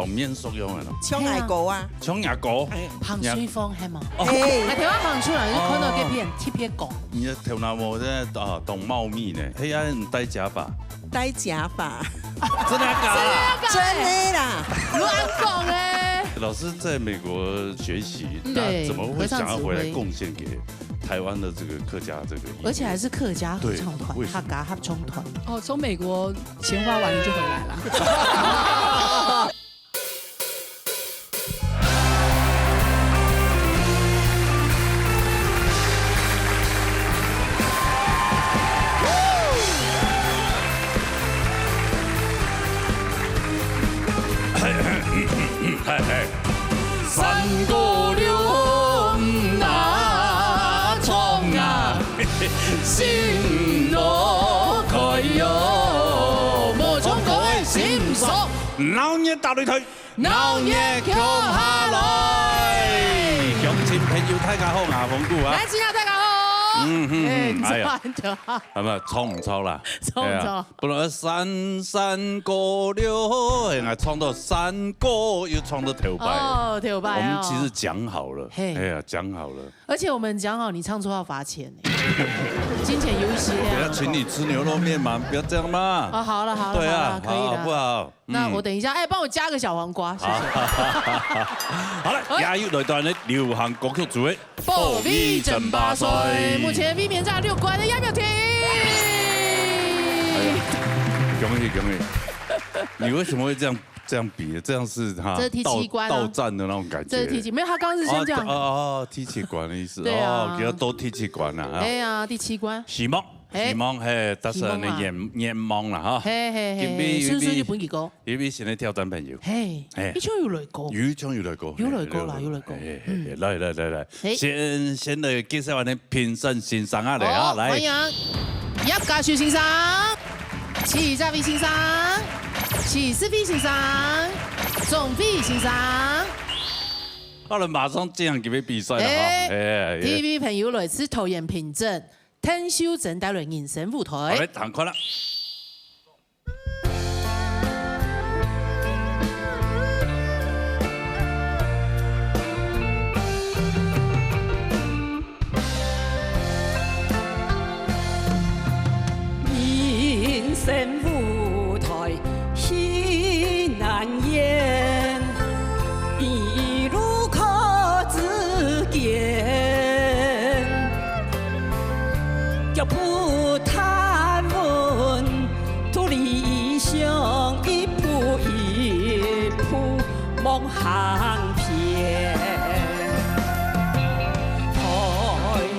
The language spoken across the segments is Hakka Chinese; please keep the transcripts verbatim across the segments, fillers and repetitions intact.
面熟用个咯。像矮狗啊。像牙膏。哎，防水風係無？哦。哎。啊，台灣防水啊，就看到這片，哦。特別講。你的頭那毛在啊，當茂密呢，哎呀，你戴假发。戴假发。真的假的？真的啦。亂講欸。老师在美國學習，嗯。那怎麼會想要回來貢獻給台灣的這個客家這個音樂？對，合唱團。而且還是客家合唱團，對，為什麼？客家合唱團。哦，從美國錢花完了就回來了。嘿，嘿。山歌嗚啊唱啊，心路開喲，無唱歌个心酸。鬧熱大擂台，鬧熱共下來。鄉親朋友，大家好，𠊎係紅姑啊。來，親愛大家好。嗯，嗯，嗯，哎呀。係無，唱毋著啦。唱毋著。哎呀，本來山山歌嗚，哎呀，唱到山歌又唱到頭擺。哦，頭擺哦。我們其實講好了，嘿。哎呀，講好了。而且我們講好，你唱錯要罰錢欸。金錢有一些啊。不要請你吃牛肉麵嘛，不要這樣嘛。哦，好了，好了，對啊，好了，可以了。好不好？那我等一下，嗯。哎，幫我加個小黃瓜，謝謝。好。好了，哎。這又來到呢流行歌曲組的 保衛戰巴士，目前衛冕戰六關的葉妙婷。哎呀，恭喜恭喜！你為什麼會這樣這樣比？這樣是哈，這是第七關啊。到到站的那種感覺。這是第七，沒有，他剛剛是先這樣。哦，哦，哦，第七關的意思。對啊。哦，叫做第七關啊，哈。哎呀，第七關。希望，哎。希望，嘿，達成你願願望了哈。嘿，嘿，嘿，今天有一位順順就分佢過。 有位新的挑戰朋友。嘿，嘿。一定有來過。有一定有來過，有來過啦，嘿，有來過。嘿，嘿，嘿，嗯。來，來，來，來，嘿。先，先來介紹𠊎等評審先生啊，來啊，好，來。歡迎葉家樹先生、徐家偉先生、徐世輝先生、鍾偉先生。好了，馬上進行這個比賽了哈。哎，哎，哎。T V朋友來自桃園平鎮，鄧秀珍帶來人生舞台。好，來，聽看啦。 人生舞台戲難演，一路靠自己。 腳步踏穩，途裡向一步一步莫行偏。台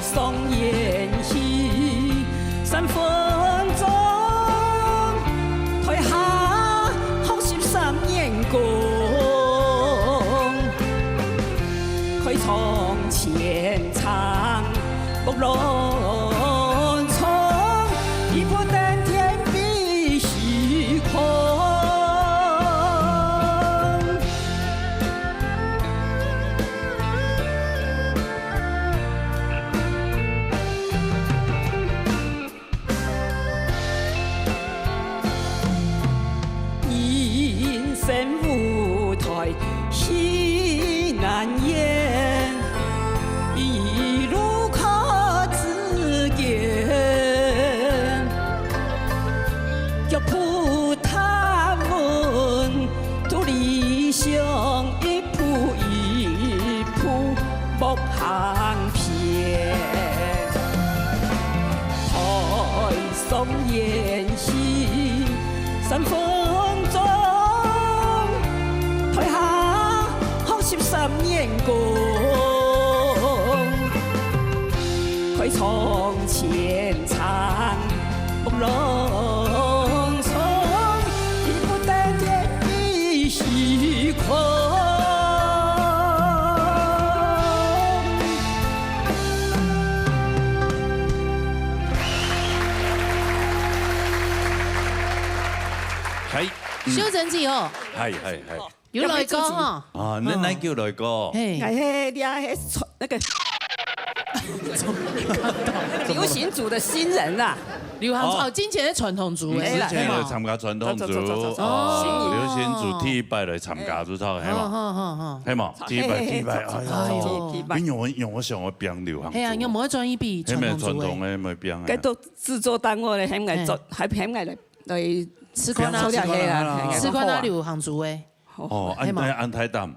上演戲三分鐘，台下學習三年功。 開場前唱，木蘭唱，一步登天比虛空。 人生舞台戲難演，一路靠自己。腳步踏穩，途裡向一步一步莫行偏。 台上演戲三分鐘，台下學習三年功。開場前唱木蘭唱，一步登天比虛空。 嗨，嗯。秀珍姐哦，嗨，嗨，嗨。有來過哈。啊，那，嗯。那就來過。嘿。哎，嘿，你啊，嘿，那個流行組的新人啊。流行組，哦。哦，進前个傳統組个。以前有參加傳統組，走，走，走，走，走，哦。行禮。流行組第一擺來參加，哎。就知道，係嘛？好，好，好，好。係嘛？第一擺，嘿，嘿，第一擺，哎呀，走，走，走，第一擺。因為我，因為我想要變流行組。係啊，你有無轉去比傳統組个？係咩傳統个，無變啊。該都製作單位咧，還愛做，嘿。還，還愛來，來試看啊。抽掉黑啦，試看啊。嘿，試看啊，流行組个。哦，哦，係嘛？安，安泰淡。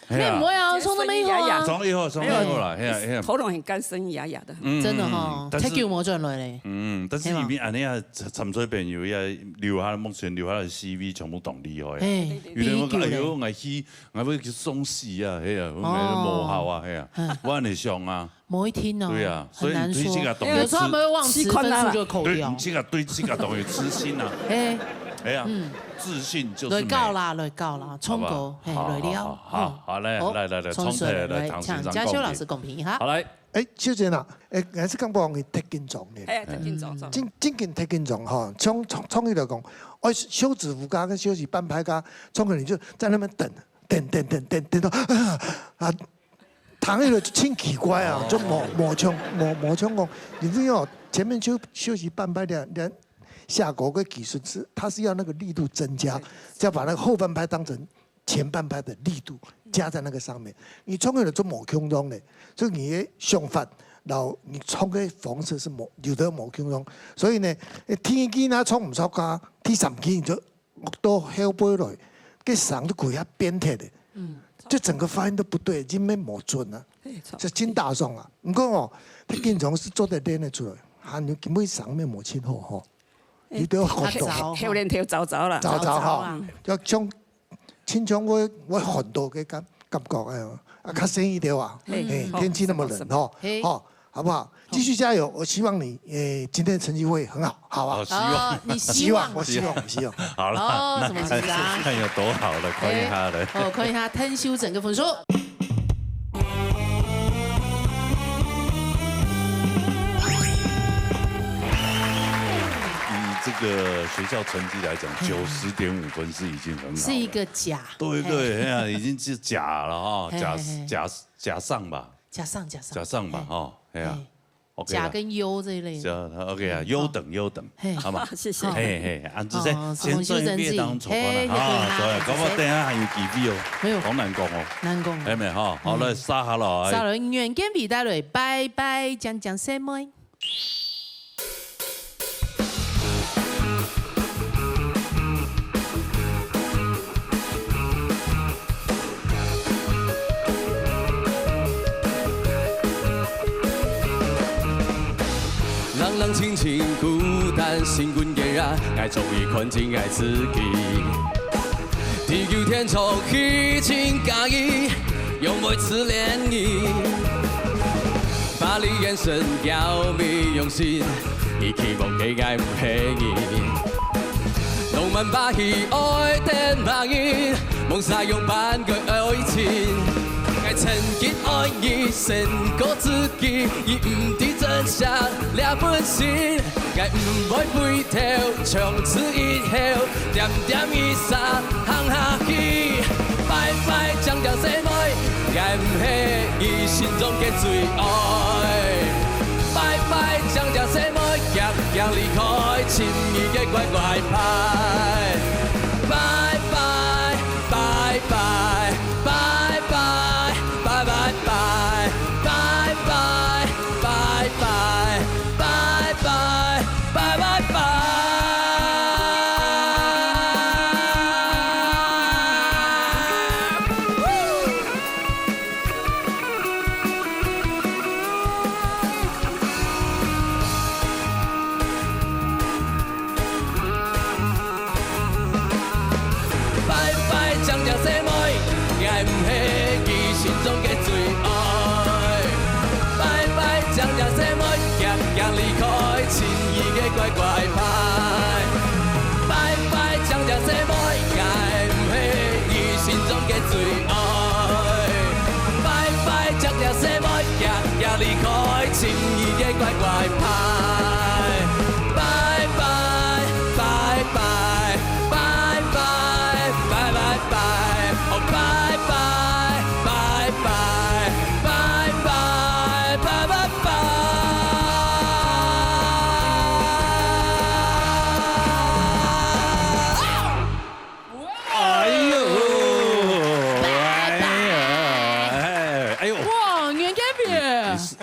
係啊。你毋會啊，這聲音啞啞。從來沒有啊。從來沒有，從來沒有啦，係啊，係啊。喉嚨很乾，聲音啞啞的。嗯，真的吼，嗯，嗯，但是，太久無轉來咧。嗯，但是因為恁樣啊，參賽朋友也留下，目前留下的C V全部當厲害啊。嘿，有的人講，第一久咧。哎喲，𠊎去，𠊎要去送死啊，係啊，哦。無效啊，係啊，嗯。我恁樣想啊。 無一定哦，對啊，很難說。所以你對這個東西有時候他們會忘詞，分數就會扣掉。對，你這個，對這個東西自信啊。哎，哎呀，嗯。自信就是美。來搞啦，來搞啦，衝高，好不好？嘿，好，來了。好，好，好，好，來，嗯。好，來，來，來，衝出來，來，來，請嘉修老師公平一下。好，來。哎，秀珍啊，哎，還係講不好，你忒緊張咧。哎，忒緊張，嗯。正，正經忒緊張吼，從，從，從你來講，哦，休止符家跟休止半拍家，從可能就在那邊等，等，等，等，等，等到，啊，啊， 聽起來就真奇怪啊，哦。就無，無像，無，無像講，因為哦，前面休，休息半拍的，的下勾个技術是，它是要那個力度增加，對。要把那個後半拍當成前半拍的力度加在那個上面。你唱起來就無共樣咧，所以你的想法，然後你唱个方式是無，有的無共樣。所以呢，第二句呢唱毋著啊，第三句你就 到後背來，該聲都歸下變忒咧。嗯。就整個發音都不對，音乜無準啊。對，著。就真打爽啊。毋過哦，忒緊張係做得練得出來，還有根本聲乜無盡好吼。哎，你都要學到。較燥。後，後，後面頭燥燥啦。燥燥哈，燥燥啊。要像，親像我，我很多个感，感覺哎喲，啊，較深一點啊。嗯。嘿，好，天氣那麼冷吼，好，好。嘿。吼， 好不好？繼續加油，我希望你，呃，今天的成績會很好，好不好？哦，希望。哦，你希望。希望，我希望，我希望。好了，哦，那看，怎麼緊張？看有多好了，看一下了。哎，哦，看一下，聽收整個分數。以這個學校成績來講，嘿。九十點五分是已經很好了。是一個甲。對，對，嘿。哎呀，已經是甲了哈，甲，嘿，嘿，嘿。甲，甲上吧。 甲上，甲上。甲上吧，嘿。吼，哎呀，嘿。OK啦。甲跟優這一類的。甲，OK啊，嗯，優等，好。優等，嘿。好嗎？謝謝。嘿，嘿，啊，這些哦，先做一遍當做看啦，嘿，嘿，啊，嘿，對，搞不好等下還有機會哦。哎喲。當難講哦。難講。係無吼？好，嗯。來，續下來。續下來，袁建偉帶來，拜拜，靚靚細妹。 冷冷清清，孤單，心滾熱啊，𠊎終於看見𠊎自己。地久天長，虛情假意，永會痴戀你。巴黎眼神，妖媚用心，你期望个𠊎毋係你。浪漫把戲，愛等把你，夢想用半個愛情。 𠊎曾經愛你勝過自己，你毋知珍惜這份心。𠊎毋會回頭，從此以後，恬恬一儕行下去。拜拜，靚靚細妹，𠊎毋係你心中个最愛。拜拜，靚靚細妹，行行離開，親密个乖乖牌。拜拜，拜拜。 拜拜，拜拜拜，拜拜，拜拜，拜拜，拜拜拜。拜拜，靚靚細妹，𠊎毋係你心中个最愛。拜拜，靚靚細妹，行行離開，親愛个乖乖牌。拜拜，靚靚細妹，𠊎毋係你心中个最愛。拜拜，靚靚細妹，行行離開，親愛个乖乖牌。拜拜。 拜拜，拜拜，拜拜拜，哦，拜拜，拜拜，拜拜，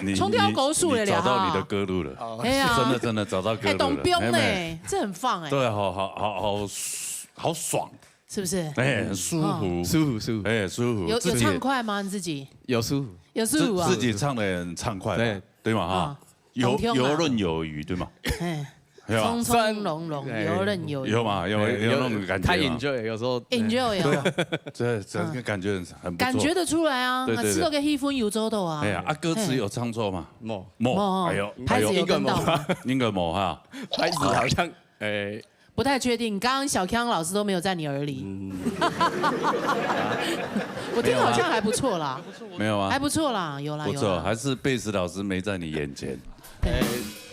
你，冲掉狗屎了啦，你，你找到你的歌路了。哈。哎呀。真的，真的找到歌路了。哎，懂标呢，妹妹。这很棒哎。对，好，好，好，好，好爽。是不是？哎，舒服。哦。舒服，舒服。哎，舒服。有，自己也有畅快吗？你自己？有舒服。有舒服啊？自，自己唱得很畅快嘛，对。对嘛，哈？啊，有，懂听嘛？游刃有余，对吗？哎。对吧？从从容容，哎。游刃有余。有嘛，有，哎，有那种感觉嘛。有，他enjoy，有时候，哎。Enjoy哦。对啊，这，这个感觉很，很不错。感觉得出来啊，对，对，对。啊，知道个气氛有做到啊。哎呀，啊，歌词有唱错吗？嘿。没。没。没哦，哎呦，拍子有跟到吗？哎呦。应该没哈。拍子好像，哎。不太确定，刚刚小康老师都没有在你耳里。嗯。我听好像还不错啦。没有啊。还不错啦，有啦，不错，有啦。还是贝斯老师没在你眼前。对。哎，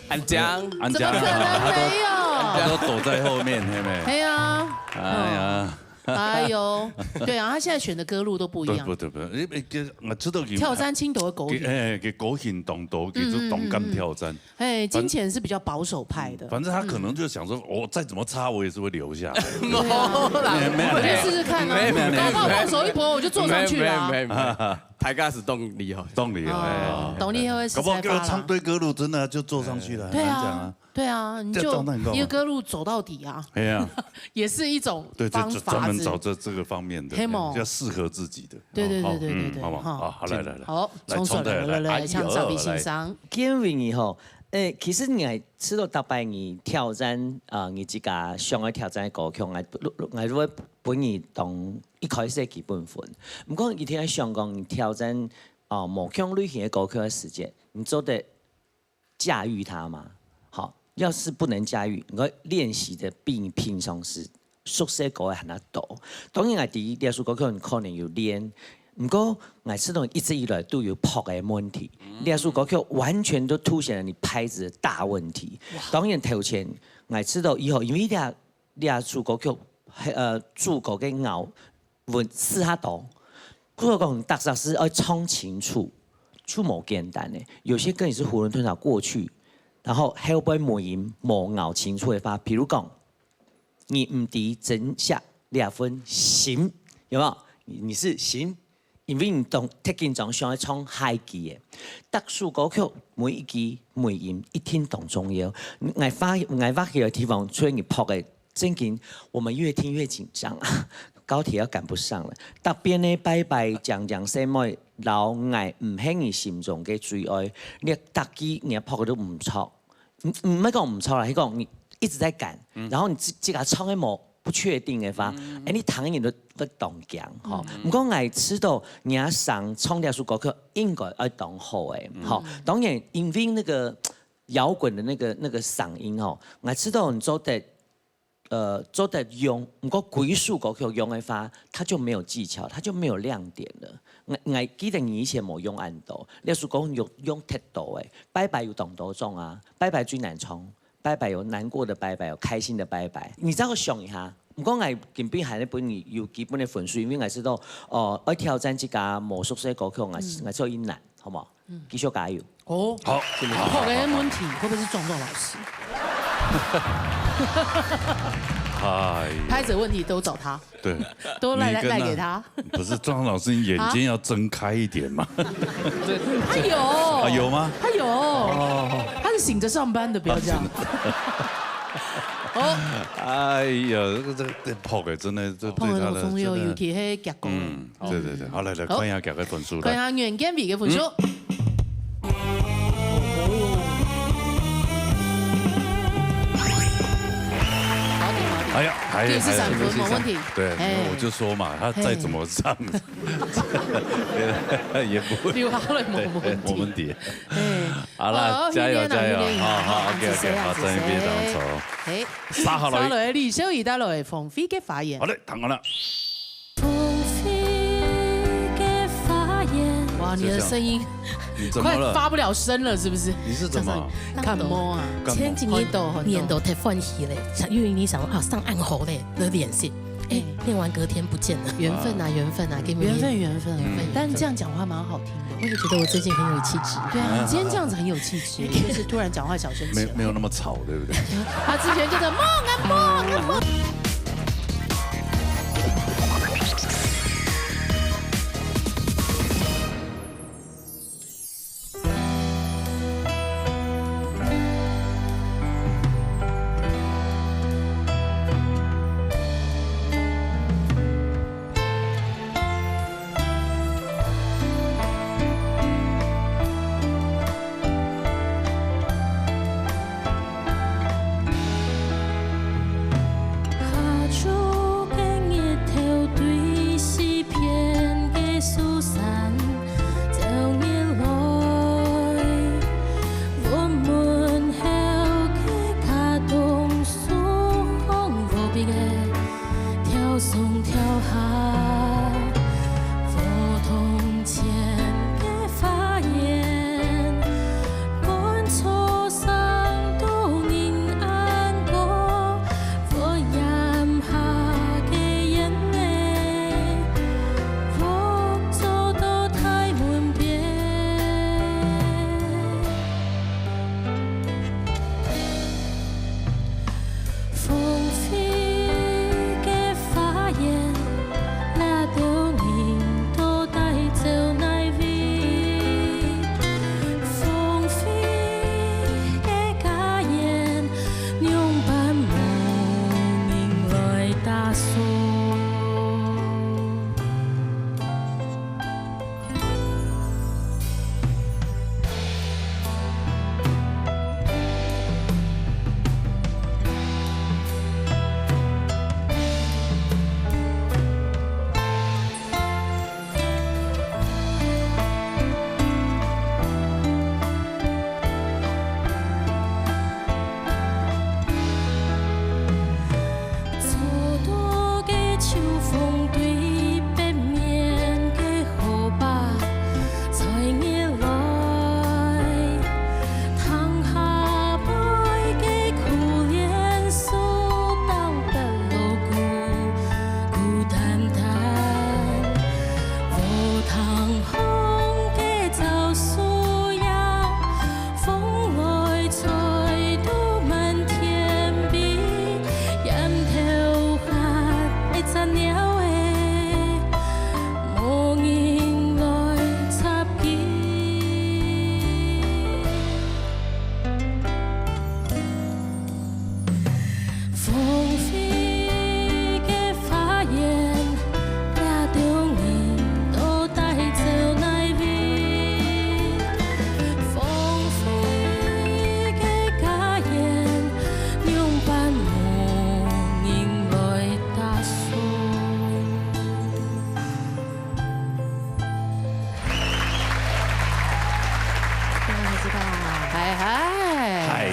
安江。安江啊，怎么可能没有？他都，他都躲在后面，嘿没？哎呀。哎呀。哎呦，对啊，他现在选的歌路都不一样。不，不，不，不，因为，因为我知道佢跳山青头的狗血。佢，哎，佢个性当多，佢就当敢跳山。嗯，嗯，嗯，嗯。哎，金钱是比较保守派的。反正他可能就想说，嗯。我再怎么差，我也是会留下来。没有啦。没有，没有。我就试试看啊，没有，没有，搞不好放手一搏，我就坐上去了啊。没有，没有，没有，没有。大家是动力哦。动力哦，哦，哎。动力会是搞不好给我唱对歌路，真的就坐上去了，对啊。很难讲啊。 对啊，你就，这样当然很高啊。你的歌路走到底啊，哎呀。也是一种方法，对，就专门找这，是。这个方面的，嘿么。要适合自己的。对，对，对，哦，对，对，嗯，对，好不好？哈。好，好，来，来，来。好，来，冲出来，冲出来，来，来，来，来，哎呦，唱上帝心上。来。建议你吼，诶，其实你还知道大概你挑战，啊，你自家想要挑战的歌曲，我，我会分你当一开始的基本分。不过一定要想讲，你挑战，啊，某种类型的歌曲的时间，你做得 驾驭它嘛。好，要是不能驾驭，你个练习的比你平常时熟悉个还要多。当然，我第一，这首歌曲你可能有练，不过我知道一直以来都有拍的问题。嗯。这首歌曲完全都凸显了你拍子的大问题。哇。当然，头前我知道以后，因为这 这首歌曲，呃，主歌个咬文字較多，故所讲，大家是要唱清楚，就无简单的。有些歌你是囫囵吞吞过去，然后后背尾音无咬清楚的话，比如讲，你毋知真下两分心，有没有？你，你是心， 因为你当，忒紧张，想要唱海记的。特殊歌曲每一句尾音一定当重要。我发，我发现个地方，虽然你拍个正经，我们越听越紧张啊，高铁要赶不上了。特别呢，拜拜，讲讲什么，老爱，毋係你心中个最爱，你大家你拍个都毋错。 嗯，嗯，毋係講毋錯啦，係講你一直在趕，嗯。然後你自，自家唱个無不確定个話，嗯。哎，你聽个人都會當驚，吼。嗯。毋過𠊎知道你阿生唱這首歌曲應該愛當好个，嗯。吼。當然，因為那個搖滾的那個，那個嗓音，吼，𠊎知道你做得，呃，做得用，毋過歸屬歌曲用个話，它就沒有技巧，它就沒有亮點了。𠊎，𠊎記得你以前無用恁多，這首歌用，用忒多个，拜拜有當多種啊，拜拜最難唱。 拜拜有難過的拜拜，有開心的拜拜。你再想一下，毋過𠊎今晡日還係分你有基本的分數，因為𠊎知道，哦，愛挑戰這個無熟悉的歌曲，𠊎，嗯。𠊎知道佢難，好無？嗯。繼續加油。哦，好，好，好，好，好。好的問題會不會是壯壯老師？哎。拍子的問題都找他。 對。都賴，你跟他，賴給他。不是，壯壯老師，你眼睛要睜開一點嘛。他有。啊，有嗎？他有。哦。他是醒著上班的，不要這樣。啊，真的。哦。哎呀，這個，這個，這拍个真的，這對他的，拍个老重要，真的。尤其係夾歌。嗯，對，對，對。好，來，來，好。看一下夾个分數，來。看一下袁建偉个分數。嗯。 哎呀，還有，第四場分，還有，沒問題。對，哎。因為我就說嘛，他再怎麼唱，也不會。留下來，沒問題。對，沒問題。哎。好啦，哦，加油，加油。明天啊，明天啊。好，好，OK，OK，好，謝謝，謝謝。張一斌當初。哎，沙好了。沙好了，李秀儀帶來的《風飛个花園》。好嘞，聽完了。 風飛个花園。哇，你的聲音，你怎麼了？快發不了聲了，是不是？你是怎麼？感冒啊。感冒。前幾年，很多，很多。年都太歡喜了，因為你想說，啊，上暗號了，就練習。哎，哎。練完隔天不見了。緣分啊，緣分啊，給你們緣分，緣分。緣分。但這樣講話蠻好聽的。我也覺得我最近很有氣質。對啊，你今天這樣子很有氣質，就是突然講話小聲起來。沒，沒有那麼吵，對不對？他之前就是夢啊，夢啊，夢。樹山，照日來，雲門口个茄苳樹項無比个跳上跳下，禾埕前个花園，灌草生到人恁高， 屋簷下个煙味，屋走到大門邊。荒廢个花園， 哪兜人到底走哪位？荒廢个家園，仰般無人來打掃？ 坐到个秋風對北面个河壩吹入來，窗下背个苦楝樹頂白鷺鸚，孤單單，禾埕項个棗樹葉， 風來吹到滿天飛，閹頭下一隻鳥仔，無人來插佢。 荒廢个花園，這兜人到底走哪位？荒廢个家園，仰般無人來打掃？ 嗨嗨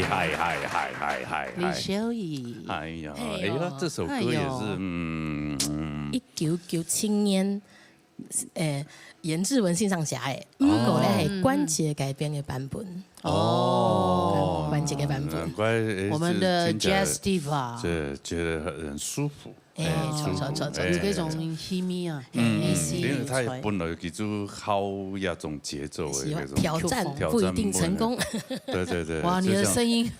嗨嗨嗨嗨嗨嗨！李小怡。哎呀，哎呀，哎呀，这首歌也是，哎呦。嗯，嗯。一九九七年，呃，顏志文先生寫个，毋過呢，哦。係關傑改編个版本。哦。關傑个版本。難怪，哎，我們的這聽起來，Jazz Diva。這覺得很舒服。 哎，哎，著，著，著，著，哎，這種氣味啊，嗯，嗯，哎，是，因為他也本來佢就好這種節奏的那種，喜歡挑戰，挑戰不一定成功。不一定。對，對，對，哇，你的聲音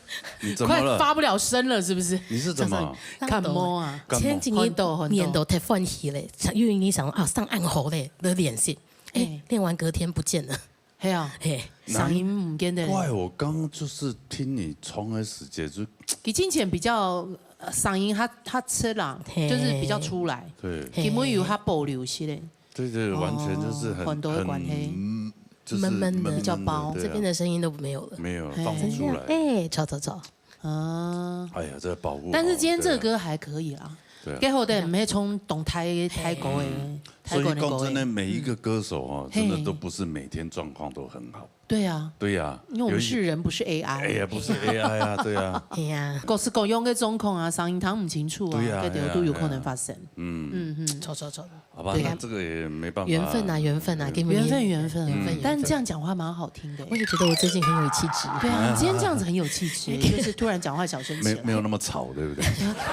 就這樣。你怎麼了？快發不了聲了，是不是？你是怎麼？感冒啊？感冒。前幾年，很多，很多。年頭太歡喜了，因為你想啊，上暗號嘞，來練習，哎，哎。練完隔天不見了。 係啊，嘿。聲音毋見得。難怪我剛剛就是聽你唱的時節就，佢之前比較，呃，聲音較，較出啦，嘿。就是比較出來。對。嘿。今晡日有較保留一些。對，對，完全就是很，哦，很多的關係。很，就是悶悶的。悶悶的，比較薄。對啊。這邊的聲音都沒有了。沒有，嘿。放不出來。哎，吵，吵，吵。 啊。哎呀，這保護好，但是今天這個歌還可以啦。對啊。對啊。該好的，毋係唱當大，大歌的，嗯。大歌的歌的。所以講真的，每一個歌手哦，嗯。真的都不是每天狀況都很好。嘿。對啊。對啊。因為我們是人，不是A I。哎呀，不是A I啊，對啊。哎呀。各式各樣的狀況啊，聲音聽毋清楚啊，對啊，該都有可能發生。對啊，對啊。嗯。嗯，嗯。著，著，著。 好吧，對啊。那這個也沒辦法。緣分啊，緣分啊，嗯。根本就緣分，緣分，嗯。緣分。但這樣講話蠻好聽的。我也覺得我最近很有氣質。對啊，你今天這樣子很有氣質，就是突然講話小聲起來。沒，沒有那麼吵，對不對？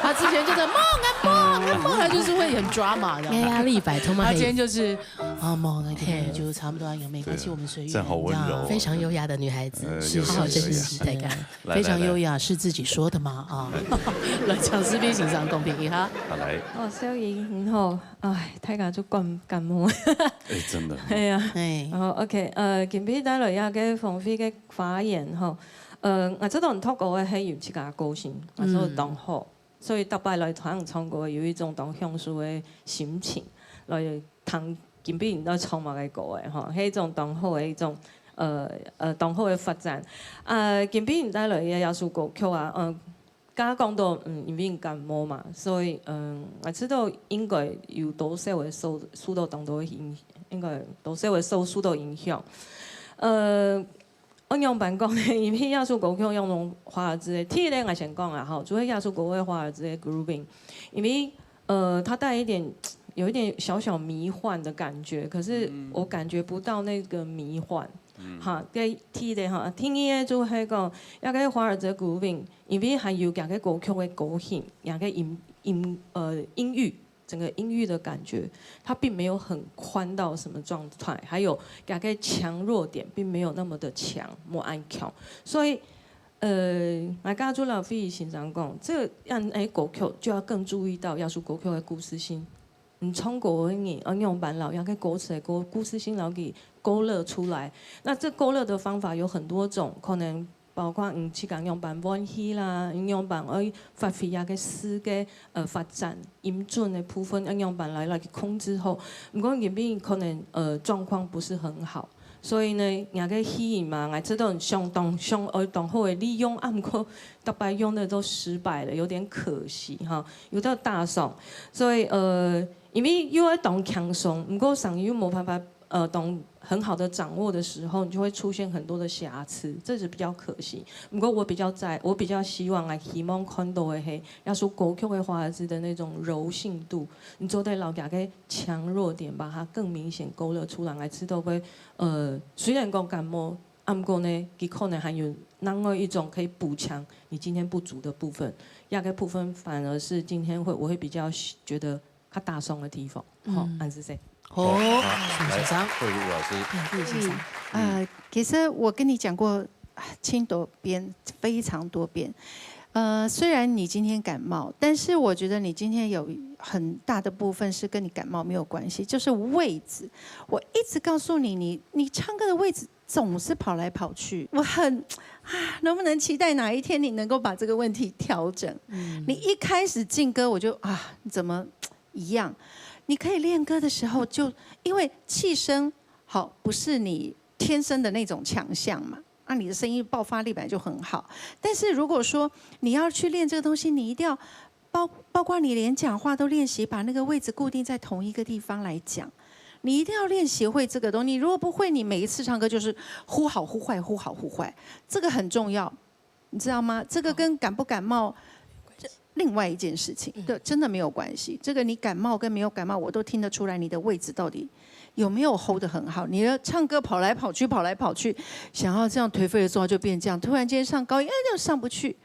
他之前就是夢啊夢啊夢，他就是會很drama的。哎呀，立百通嘛，他今天就是，啊，夢啊，今天就差不多，有沒關係，對啊，我們隨緣，這樣好溫柔哦。這樣。非常優雅的女孩子，呃，是，好好珍惜，優雅，優雅。大家。來，非常優雅，來，來。是自己說的嗎？啊，來，講師妹欣賞公平一下。好，來。哦，小怡，你好。 唉，大家就感，感冒。哎，真的。係啊。哎。然後，OK，呃，今晡日帶來這個荒廢个花園吼，呃，𠊎這段讀過个係有自家个個性，𠊎做得當好，嗯。所以逐擺來聽唱歌有一種當享受个心情，來聽今晡日在唱麼个歌个吼，係一種當好个一種，呃，呃，當好个發展。啊，今晡日帶來个這首歌曲啊，嗯，剛剛講到，嗯，因為感冒嘛，所以，嗯，𠊎知道應該有多少會受，受到當多的影，應該多少會受，受到影響。呃，我仰般講呢？因為這首歌曲用華爾滋的，第一個𠊎先講啊，吼，主要這首歌曲華爾滋的 grooving，因為，呃，它帶一點，有一點小小迷幻的感覺，可是我感覺不到那個迷幻。哈，該第一個哈，第二個就係講，這個華爾滋的 grooving，因為還有這個歌曲的高音，這個音，音，呃，音域，整個音域的感覺，它並沒有很寬到什麼狀態，還有這個強弱點並沒有那麼的強，無恁強。所以，呃，𠊎剛剛就老費先生講，這樣，哎，歌曲就要更注意到這首歌曲的故事性。你唱歌个人，愛仰般摎這個歌詞个故，故事性摎佢勾勒出來。那這勾勒的方法有很多種，可能包括你自家仰般運氣啦，你仰般愛發揮這個字个，呃，發展、音準的部分，愛仰般來，來去控制好。毋過因為可能，呃，狀況不是很好，所以呢，這個氣音嘛，𠊎知道你想當，想愛當好个利用，啊，毋過逐擺用的都失敗了，有點可惜哈，有點打爽。所以，呃，因為又愛當輕鬆，毋過聲音又無辦法，呃，當很好的掌握的時候，你就會出現很多的瑕疵，這是比較可惜。毋過我比較在，我比較希望啊，希望看到的係，這首歌曲个華爾滋的那種柔性度，你做得摎佢个強弱點，把它更明顯勾勒出來，𠊎知道會，呃，雖然講感冒，啊，毋過呢，佢可能還有另外一種可以補強你今天不足的部分，這個部分反而是今天會，我會比較覺得 較打爽个地方，吼，嗯。恁仔細。好，好，好，來，先生。慧茹老師。嗯，慧先生。嗯。呃，其實我跟你講過，啊，盡多遍，非常多遍。呃，雖然你今天感冒，但是我覺得你今天有很大的部分是跟你感冒沒有關係，就是位置。我一直告訴你，你，你唱歌的位置總是跑來跑去，我很，啊，能不能期待哪一天你能夠把這個問題調整？嗯。你一開始進歌，我就，啊，怎麼 一樣。你可以練歌的時候就，因為氣聲，好，不是你天生的那種強項嘛，那你的聲音爆發力本來就很好。但是如果說你要去練這個東西，你一定要包，包括你連講話都練習，把那個位置固定在同一個地方來講。你一定要練習會這個東西。你如果不會，你每一次唱歌就是忽好忽壞，忽好忽壞，這個很重要。 你知道嗎？這個跟感不感冒，這另外一件事情，嗯。對，真的沒有關係。這個你感冒跟沒有感冒，我都聽得出來你的位置到底有沒有 hold 得很好。你的唱歌跑來跑去，跑來跑去，想要這樣頹廢的狀態就變這樣，突然間上高音，哎，又上不去。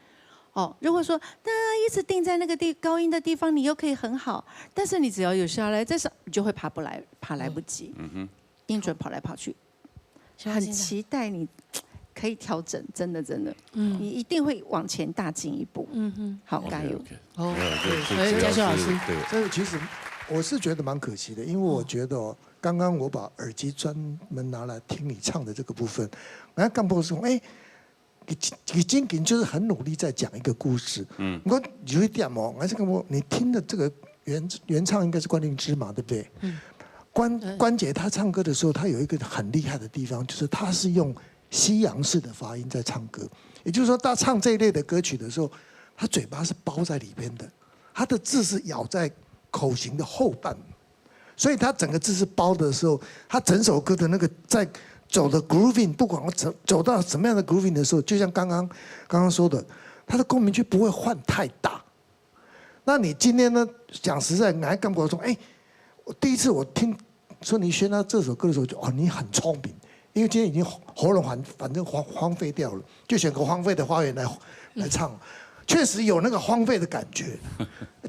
哦，如果說大家一直定在那個地，高音的地方，你又可以很好，但是你只要有下來，再上，你就會爬不來，爬來不及。嗯哼。音準跑來跑去。 很期待你可以調整，真的，真的，嗯。你一定會往前大進一步。嗯哼。好，加油。OK，OK。哦，沒有，這，對，這主要是，嘉修老師。對。這個其實我是覺得蠻可惜的，因為我覺得哦，剛剛我把耳機專門拿來聽你唱的這個部分，然後幹部說，哎，你，你今天就是很努力在講一個故事。嗯。不過有一點哦，還是跟我，你聽的這個原，原唱應該是關凌芝嘛，對不對？嗯。關，對。關傑他唱歌的時候，他有一個很厲害的地方，就是他是用西洋式的發音在唱歌，也就是說，他唱這一類的歌曲的時候，他嘴巴是包在裡邊的，他的字是咬在口型的後半，所以他整個字是包的時候，他整首歌的那個在走的 grooving，不管我走，走到什麼樣的 grooving 的時候，就像剛剛，剛剛說的，他的共鳴区不會換太大。 那你今天呢，講實在，你還感覺說，哎，我第一次我聽孫怡軒她這首歌的時候，就，哦，你很聰明，因為今天已經喉，喉嚨反，反正荒，荒廢掉了，就選個荒廢的花園來，來唱，確實有那個荒廢的感覺。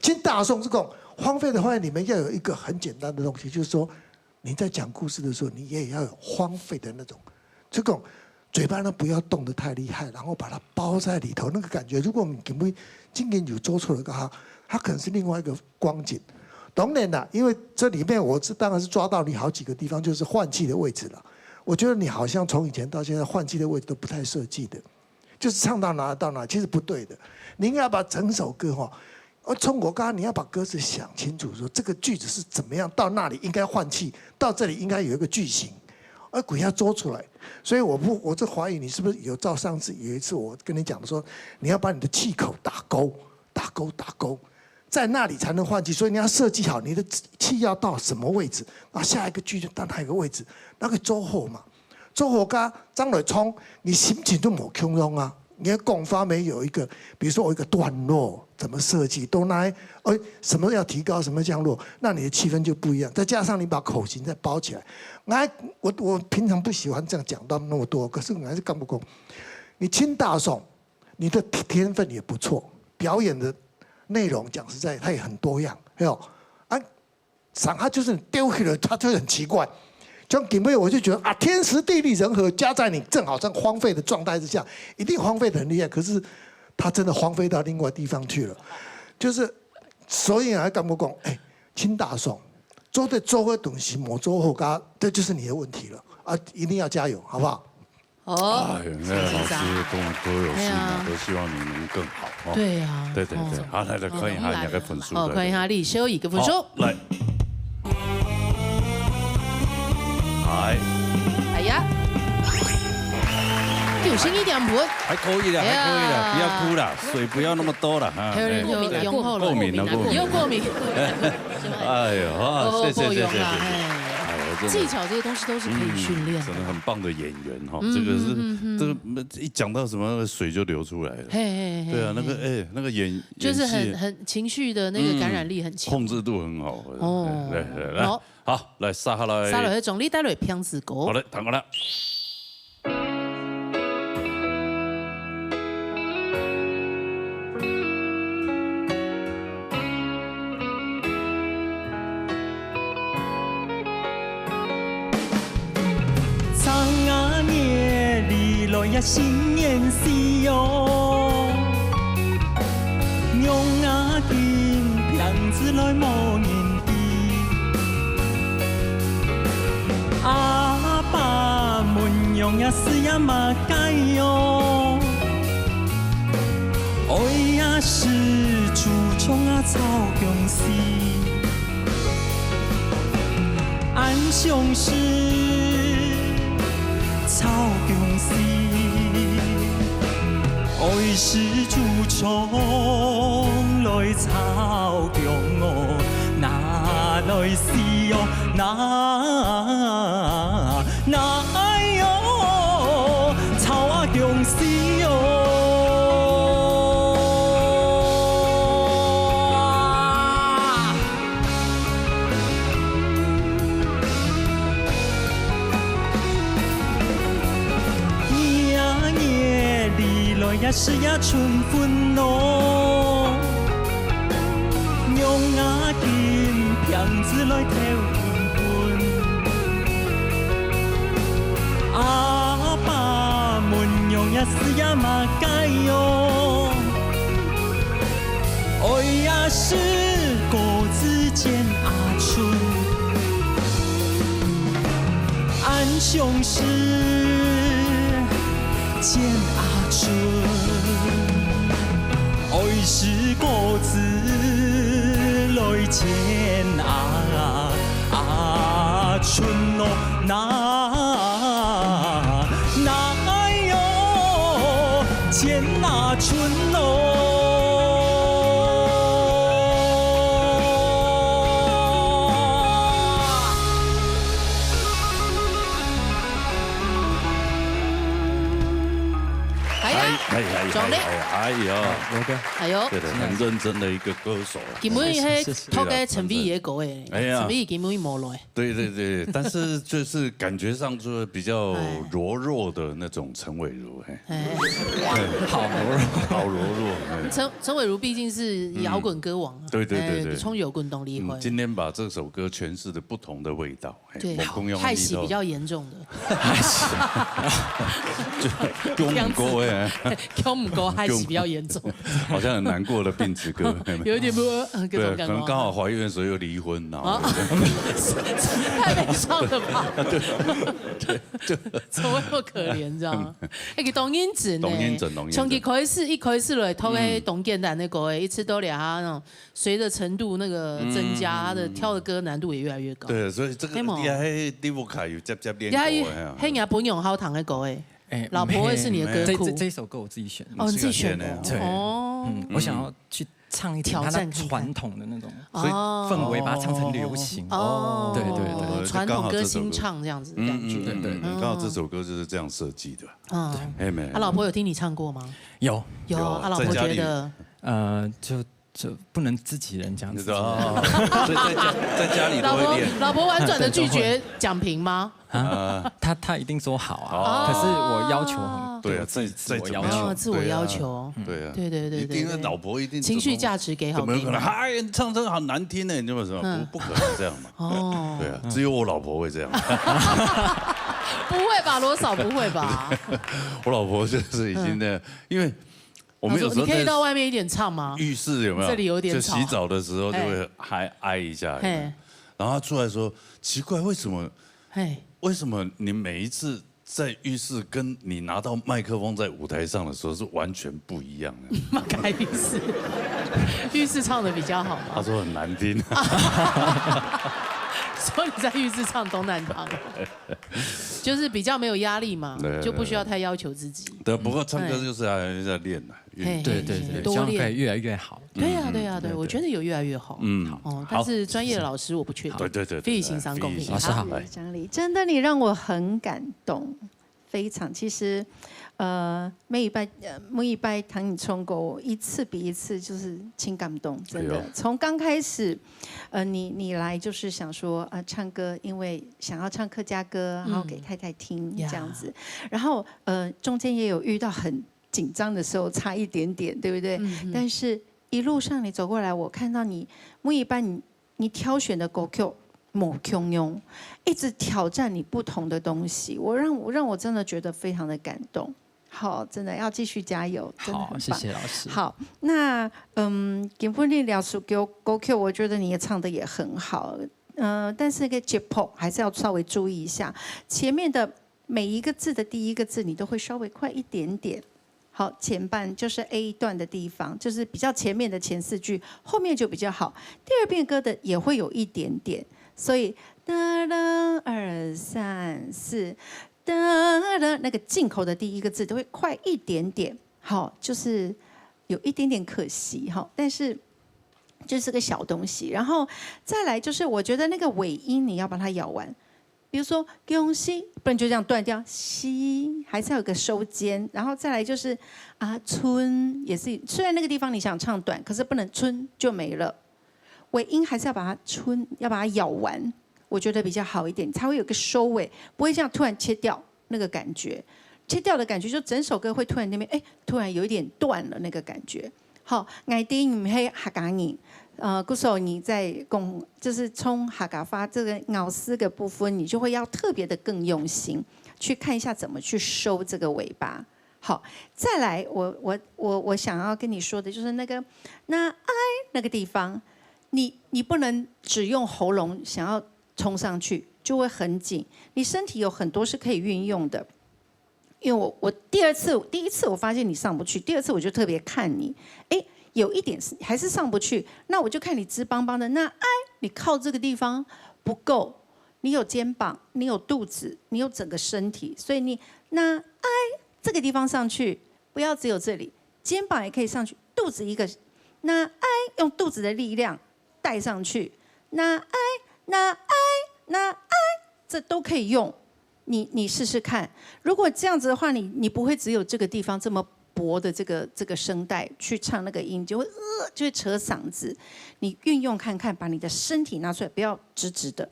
其實大家攏講，荒廢的花園裡面要有一個很簡單的東西，就是說， 你在講故事的時候，你也要有荒廢的那種，這種嘴巴呢，不要動得太厲害，然後把它包在裡頭，那個感覺。如果你今天，今天有做錯了，哈，它可能是另外一個光景。當然啦，因為這裡面我是，當然是抓到你好幾個地方，就是換氣的位置了。我覺得你好像從以前到現在換氣的位置都不太設計的，就是唱到哪到哪，其實不對的。你應該要把整首歌哈， 而從我剛剛你要把歌詞想清楚，說這個句子是怎麼樣，到那裡應該換氣，到這裡應該有一個句型。啊，鬼要做出来。所以我不，我就怀疑你是不是有照上次有一次我跟你讲说，你要把你的气口打勾，打勾，打勾，在那里才能换气。所以你要设计好你的气要到什么位置，然后下一个句就到哪一个位置，那个周后嘛。周后跟张磊冲，你心情就没空中啊。 你个讲法没有一个，比如说我一个段落怎么设计，都拿来，哎，什么要提高，什么降落，那你的气氛就不一样。再加上你把口型再包起来，来，我我平常不喜欢这样讲到那么多，可是我还是干不过。你清大爽，你的天分也不错，表演的内容讲实在，它也很多样，还有啊， 场合就是你丢弃了，他就会很奇怪。像今天我就觉得啊，天时地利人和加在你正好在荒废的状态之下，一定荒废的很厉害。可是他真的荒废到另外地方去了，就是所以啊，感觉讲，哎，清大爽，做得做个东西，没做好，这就是你的问题了啊！一定要加油，好不好？ 哦，哎，那个老师跟我们都有信啊，都希望你能更好哦。对啊，对对对，好，来来看一下你个分数，哦，看一下李修一个分数，来，哎，哎呀，九十一点五，还可以的，还可以的，不要哭了，水不要那么多了哈。还有人有用后了，过敏了，过敏，有过敏，哎呦，谢谢谢谢谢谢，哎，技巧这些东西都是可以训练，真的很棒的演员。 哈，这个是这个一讲到什么水就流出来了。嘿嘿嘿，对啊，那个哎，那个演就是很很情绪的那个感染力很强，控制度很好。哦，来来来，好，来杀下来，杀下来，总理带来片子歌，好嘞，谈过了。 正月里來呀新年時喲，娘啊今病子來無人知。阿爸問娘啊食呀麼个喲，愛呀食豬腸啊炒薑絲。 恁想食炒薑絲，愛食豬腸來炒薑哦，拿來試哦，拿拿來哦，炒啊薑絲哦。 年啊年里來呀食呀春分咯，娘啊今病子來透春分。阿爸問娘啊食呀麼个喲？ 愛呀食果子煎鵪鶉，恁想食煎鵪鶉，愛食果子來煎鵪鶉咯，拿 拿來喲，煎鵪鶉咯。哎呀，哎哎壯烈哎哎呀，有个，哎呦，对的，很认真的一个歌手啊。今日係讀个陳偉的歌誒，哎呀陳偉今日無來。对对对，但是就是感觉上就是比较弱弱的那种陈伟如，嘿，哎，好弱。好弱弱。嘿陈陈伟如毕竟是摇滚歌王啊，对对对对哎，冲摇滚动力会嗯，。今天把这首歌诠释的不同的味道，嘿对某公用，害喜比较严重的，就就不够哎，跳不够害喜比较严重，好像很难过的病子歌，有一点不呃各对，种感觉。可能刚好怀孕的时候又离婚，然后啊，太悲伤了吧？怎么那么可怜，你知道吗？哎，佢當認真呢，當認真當認真從佢開始一開始來，頭个當簡單的歌，一直到了他那種隨着程度那个增加，他的挑的歌难度也越来越高。对，所以这个黑毛你还你不卡有接接练你还过嘿啊。嘿，你还不用好糖的狗哎，哎，老婆也是你的歌库。这这这首歌我自己选的。哦，你自己选的。是个天啊。对，哦，嗯，我想要去唱一点他那挑战看看。传统的那种，哦。所以氛围把它唱成流行。哦，对对对。哦，传统歌新唱这样子的感觉。嗯嗯嗯，对对对。刚好这首歌就是这样设计的。嗯，哎没。啊，老婆有听你唱过吗？有。有，啊，老婆觉得？在家里。呃，就就不能自己人这样子。你知道，在在家在家里都会练。老婆老婆婉转的拒绝讲评吗？啊，他他一定说好啊，哦。可是我要求很多，对啊，自己自我要求。再怎么样，哦，自我要求。对啊，对啊。对对对对对。一定是老婆一定情绪价值给好怎么有可能？给你。哎，唱歌好难听呢，你知道什么？嗯。不不可能这样嘛。哦。对啊，只有我老婆会这样。不会吧，罗嫂不会吧？我老婆就是已经那样，因为我们有时候在老婆说，你可以到外面一点唱吗？浴室有没有？这里有点吵。就洗澡的时候就会嗨，嗨一下，嘿。然后他出来说：“奇怪，为什么，嘿。为什么你每一次在浴室跟你拿到麦克风在舞台上的时候是完全不一样的？”开浴室，浴室唱得比较好吗？他说很难听。说你在浴室唱东南堂，就是比较没有压力嘛，对，就不需要太要求自己。对，不过唱歌就是要，哎。要练啊。 嘿，对对对，嘿，多练。希望可以越来越好。对呀，对呀，对，嗯，对，对。我觉得有越来越好。嗯，哦，好。但是专业的老师我不确定。对对对对，非常公平。非常公平。老师好。好。张丽，真的你让我很感动，非常。其实，呃，每一拜，呃，每一拜听你唱歌，一次比一次就是很感动，真的。哎呦。从刚开始，呃，你你来就是想说，呃，唱歌，因为想要唱客家歌，然后给太太听，嗯。这样子。呀。然后，呃，中间也有遇到很紧张的时候差一点点，对不对？嗯，嗯。但是一路上你走过来，我看到你每一班你，你挑选的歌曲无共样，一直挑战你不同的东西，我让我，让我真的觉得非常的感动。好，真的要继续加油，真的很棒。好，谢谢老师。好，那，嗯，今晡日聊首歌，歌曲，我觉得你也唱得也很好，呃，但是那个节拍还是要稍微注意一下，前面的每一个字的第一个字，你都会稍微快一点点。好，前半就是A段的地方，就是比较前面的前四句，后面就比较好。第二遍歌的也会有一点点，所以哒啦二三四，哒啦，那个进口的第一个字都会快一点点，好，就是有一点点可惜哈，但是就是个小东西。然后再来就是，我觉得那个尾音你要把它咬完，比如说恭喜，不能就这样断掉，喜，还是要有个收尖。然后再来就是啊，春也是，虽然那个地方你想唱短，可是不能春就没了。 尾音还是要把它春，要把它咬完，我觉得比较好一点，才会有个收尾，不会这样突然切掉那个感觉。切掉的感觉，就整首歌会突然那边，哎，突然有一点断了那个感觉。好，𠊎兜毋係客家人，呃，故所你在讲，就是从客家话这个咬字的部分，你就会要特别的更用心去看一下怎么去收这个尾巴。好，再来，我我我我想要跟你说的就是那个那爱那个地方，你你不能只用喉咙想要冲上去，就会很紧。你身体有很多是可以运用的。因为我我第二次第一次我发现你上不去，第二次我就特别看你，哎，有一点是还是上不去，那我就看你直邦邦的，那哎，你靠这个地方不够，你有肩膀，你有肚子，你有整个身体，所以你那哎这个地方上去，不要只有这里，肩膀也可以上去，肚子一个，那哎用肚子的力量带上去，那哎那哎那哎，这都可以用。你你试试看，如果这样子的话，你你不会只有这个地方这么薄的这个这个声带去唱那个音，就会呃就会扯嗓子。你运用看看，把你的身体拿出来，不要直直的，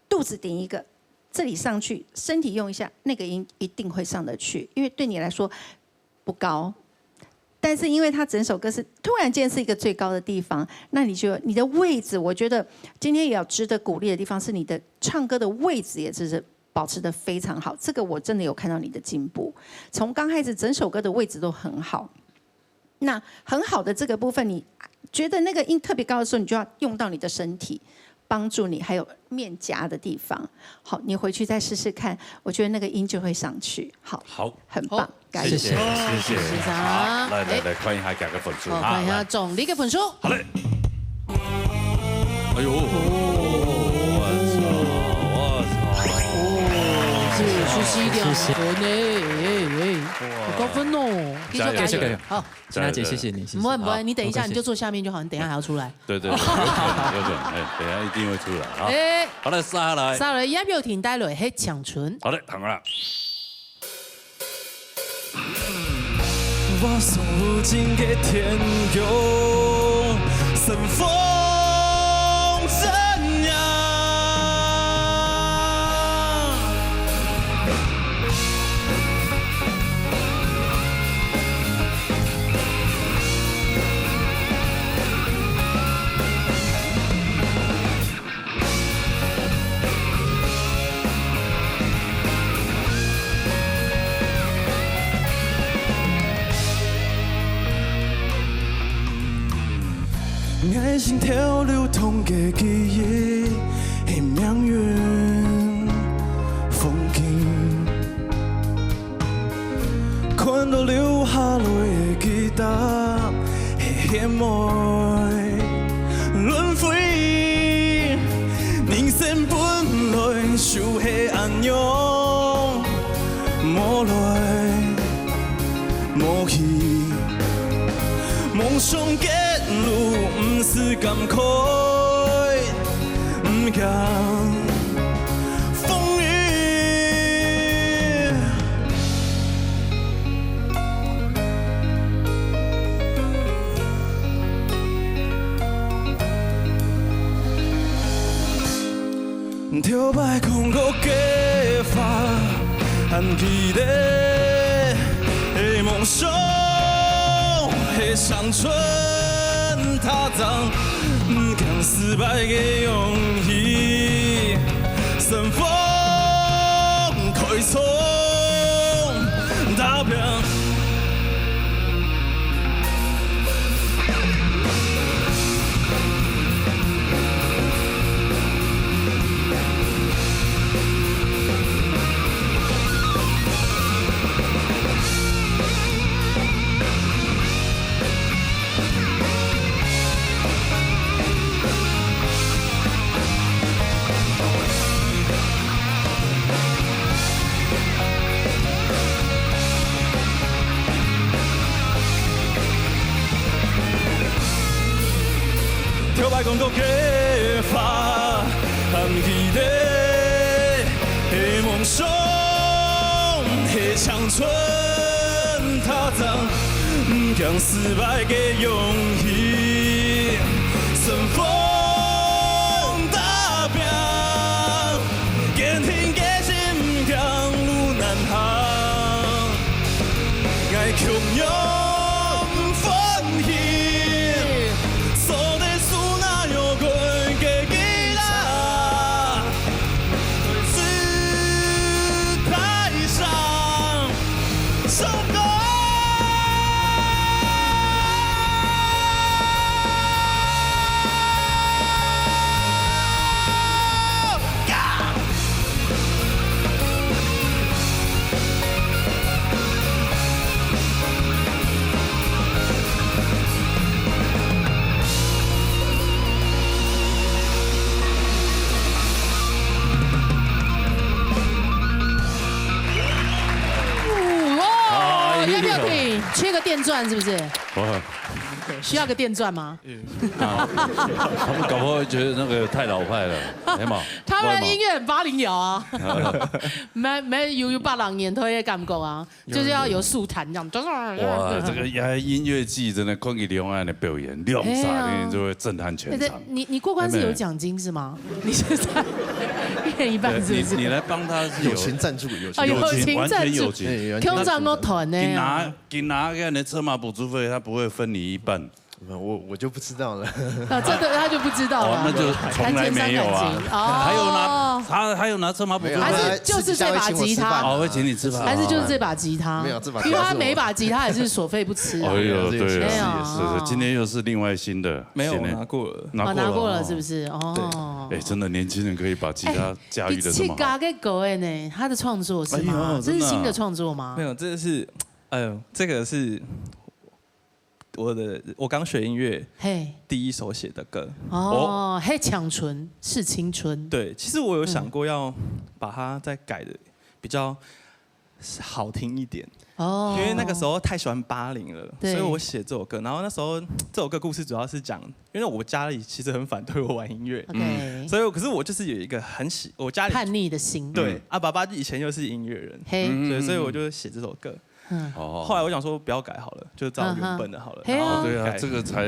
肚子顶一个，这里上去，身体用一下，那个音一定会上得去，因为对你来说不高。但是因为它整首歌是突然间是一个最高的地方，那你就你的位置，我觉得今天也要值得鼓励的地方是你的唱歌的位置也是保持得非常好，这个我真的有看到你的进步。从刚开始整首歌的位置都很好，那很好的这个部分，你觉得那个音特别高的时候，你就要用到你的身体，帮助你，还有面颊的地方。好，你回去再试试看，我觉得那个音就会上去。好，好，很棒，好，加油！谢谢，谢谢。谢谢。好，来来来，看一下大家个分数。好，看一下总理个分数。好嘞。哎呦，我操，我操！哦，是，休息一点，谢谢。好呢，哎，哎，哎，好高分哦，继续加油，加油，加油。好。陈大姐，谢谢你，谢谢。不会不会，好你等一下你就不客气坐下面就好，你等一下还要出来。对对，对有准有准，哎，等一下一定会出来啊。哎，好了，下来，下来葉若婷帶來係青春。好的，躺了。我所不尽的天空，盛放怎样？ 愛心潮流淌个記憶，係命運風景。看到流下來个記憶，係血脈輪迴。人生本來就係恁樣，無來 無去，夢想个路毋使感慨，毋驚風雨。 頭擺講過个話，還記得。夢想係青春踏上，毋驚失敗个勇氣，乘風開創打拼。 頭擺講過个話，還記得。夢想係青春踏上，毋驚失敗个勇氣，乘風踏平。 堅定个心向路難行，𠊎共樣歡喜，所得手拿有關个吉他，對舞台上唱歌。 哦，要不要停？缺个电钻是不是？哇，需要个电钻吗？他们搞不好会觉得那个太老派了，没嘛？他们的音乐很八零摇啊，没没有有八零年代的感觉啊，就是要有速弹这样。哇，这个呀音乐季真的看见两岸的表演，两三年就会震撼全对对场。，你你过关是有奖金是吗？你是在一人一半是不是？你你来帮他是有情赞助，有情哦，有情赞助，完全有情。共同乐团呢？你拿你拿个你车马补助费，他不会分你一半。我我就不知道了。啊，这个他就不知道了。哦，那就从来没有啊。谈钱伤感情哦，还有拿他还有拿车马补助费，还是就是这把吉他，哦，会请你吃饭，还是就是这把吉他？没有这把因为他每把吉他也是所费不赀啊。哎呦，对，没有是是，今天又是另外新的，没有，新的我拿过了。哦，拿过了是不是？哦，哎，真的年轻人可以把吉他驾驭的这么好。自家个歌的呢，他的创作是吗？哎呦这是新的真的啊创作吗没？有，这是，哎呦，这个是我的，我刚学音乐嘿，第一首写的歌。哦，嘿，青春是青春，对，其实我有想过要把它再改的，比较好听一点，哦，因为那个时候太喜欢八零了，对，所以我写这首歌。然后那时候这首歌故事主要是讲，因为我家里其实很反对我玩音乐，OK，所以我可是我就是有一个很喜，我家里叛逆的心，对啊，爸爸以前又是音乐人，嘿，对，所以我就写这首歌。嗯，哦，后来我想说不要改好了，就照原本的好了。嗯哼，然后，嘿啊，对啊，改，这个才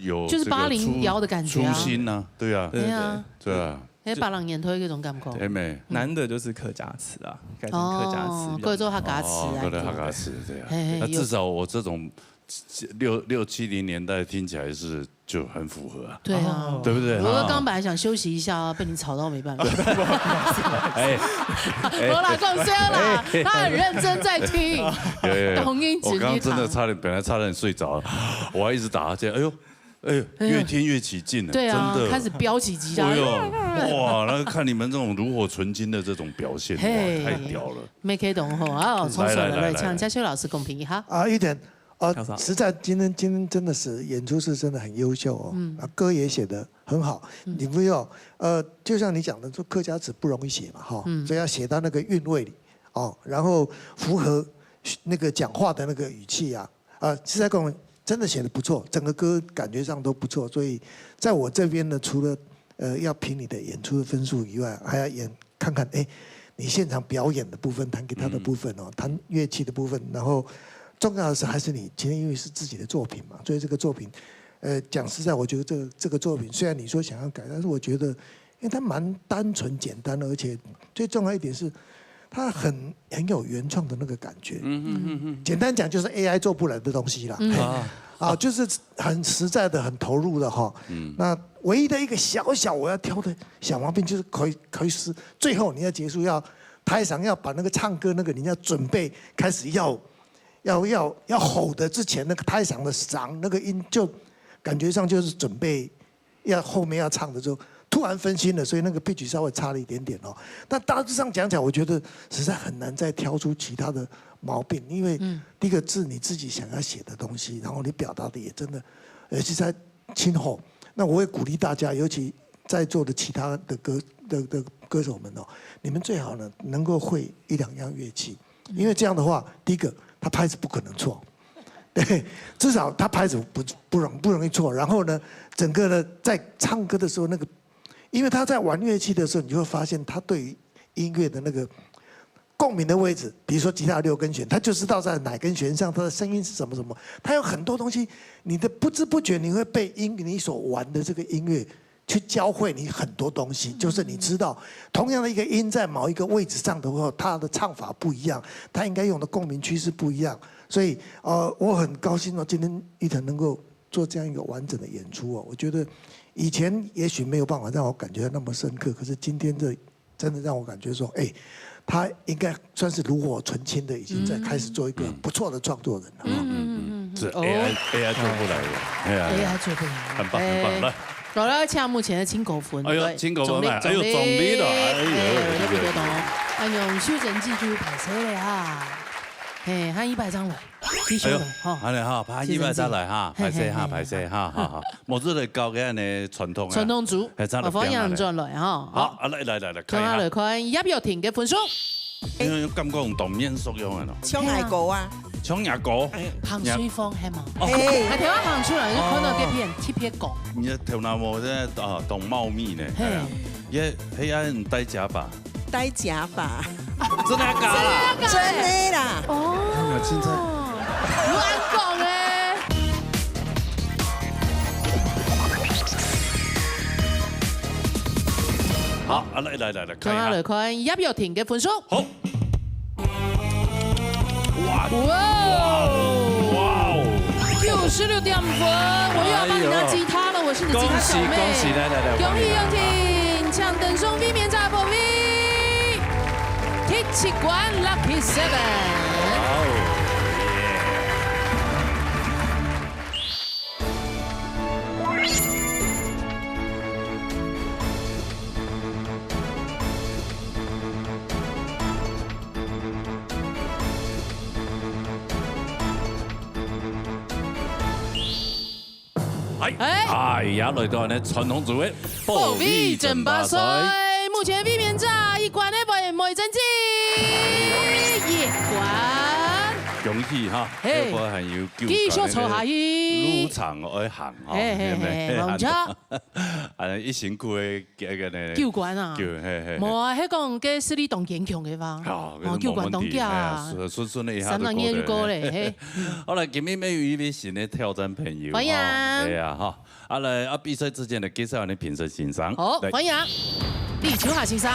有就是八零摇的感觉啊，初心啊，对啊，对对对啊。对啊。 哎，八零年代那种感觉。哎，没，难得就是客家词啊，改成客家词比较，哦，改做客家词啊，哦，改做客家词，对啊。嘿嘿，那至少我这种六六七零年代听起来是就很符合啊，对啊，对不对？我刚刚本来想休息一下啊，被你吵到没办法。哎，我老公说了，他很认真在听，有有有，同音字，我刚刚真的差点，本来差点睡着了，我还一直打哈欠，哎呦， 哎呦，越听越起劲了，对啊，真的。开始飙起吉他。哎呦，哇，那看你们这种炉火纯青的这种表现，哇，太屌了。没开懂吼啊，冲上来来，来来来，请嘉修老师公平一下。啊，一点，啊，实在今天今天真的是演出是真的很优秀哦，嗯，啊，歌也写得很好，嗯，你不要，呃，就像你讲的，说客家词不容易写嘛，哈，嗯，所以要写到那个韵味里，哦，然后符合那个讲话的那个语气啊， 啊，实在讲，真的写得不错，整个歌感觉上都不错，所以在我这边呢，除了，呃，要评你的演出的分数以外，还要演看看，哎，你现场表演的部分，弹吉他的部分哦，弹乐器的部分，然后重要的是还是你今天因为是自己的作品嘛，所以这个作品，呃，讲实在，我觉得这个这个作品虽然你说想要改，但是我觉得，因为它蛮单纯简单的，而且最重要一点是，它很很有原创的那个感觉。嗯嗯嗯嗯，简单讲就是A I做不来的东西啦。嗯，啊，就是很实在的、很投入的哈。嗯，那唯一的一个小小我要挑的小毛病就是可以可以是最后你要结束要台上要把那个唱歌那个你要准备开始要要要要吼的之前那个台上的嗓那个音就感觉上就是准备要后面要唱的时候，突然分心了，所以那个 pitch 稍微差了一点点哦。但大致上讲起来，我觉得实在很难再挑出其他的毛病，因为第一个字你自己想要写的东西，然后你表达的也真的，尤其在今后，那我会鼓励大家，尤其在座的其他的歌的的歌手们哦，你们最好呢能够会一两样乐器，因为这样的话，第一个他拍子不可能错，对，至少他拍子不不容不容易错。然后呢，整个呢在唱歌的时候，那个，因为他在玩乐器的时候，你就会发现他对于音乐的那个共鸣的位置，比如说吉他六根弦，他就知道在哪根弦上，他的声音是什么什么。他有很多东西，你的不知不觉你会被音你所玩的这个音乐去教会你很多东西，就是你知道同样的一个音在某一个位置上的话，它的唱法不一样，它应该用的共鸣区是不一样。所以呃，我很高兴哦，今天一腾能够做这样一个完整的演出哦。我觉得以前也许没有办法让我感觉到那么深刻，可是今天这真的让我感觉说，哎，他应该算是炉火纯青的，已经在开始做一个不错的创作人了。嗯嗯嗯嗯，是 A I A I 做不来的，哎呀，A I 做不来，很棒很棒，来。 好了，请目前的金狗粉，哎呦，金狗粉来，哎呦，总理了，哎呦，哎呦，哎呦，哎呦，哎呦，秀珍姐就歹势了哈，嘿，喊一百张了，弟兄们，哈，好了哈，喊一百张来哈，歹势哈，歹势哈，哈哈，我这里搞个呢传统啊，传统组，哎，这样麻烦杨转来哈，好，啊，来来来来，看一下，来看叶玉婷的分数，因为感觉用当面受用的咯，像矮狗啊，像矮狗，彭水凤系嘛，哦，哎，台湾行出来就看到这片，这片狗。 你的头那毛现在啊，懂茂密呢。嘿，也黑暗戴假发，戴假发，真的假的？真的啦。哦，有青春，有安讲哎。好，啊，来来来来，看一下，来看叶玉婷的分数。好。 哇！哇哦！哇哦！九十六点分，我又要帮你拿吉他了，我是你的吉他小妹。恭喜恭喜，来来来，恭喜恭喜，请登上卫冕者宝贝，第七关 Lucky Seven。哇哦！ 哎，哎，也來到呢傳統組的保衛爭霸賽。目前衛冕者一關的妹妹真經。恭喜哈，嘿。後背還有九關个繼續做下去。路程愛行哈，嘿，嘿，嘿，係毋係？無錯。啊，一辛苦个該个呢，九關啊。九，嘿，嘿。無啊，係講該實力當堅強个吧？哦，哦，九關當強啊。係啊，順順个一下就過了。三個月就過了，嘿。好了，今日乜有一位新个挑戰朋友，歡迎。哈，係啊，哈。 啊，來，啊，比賽之前呢，介紹𠊎等評審先生。好，來。歡迎李秋霞先生、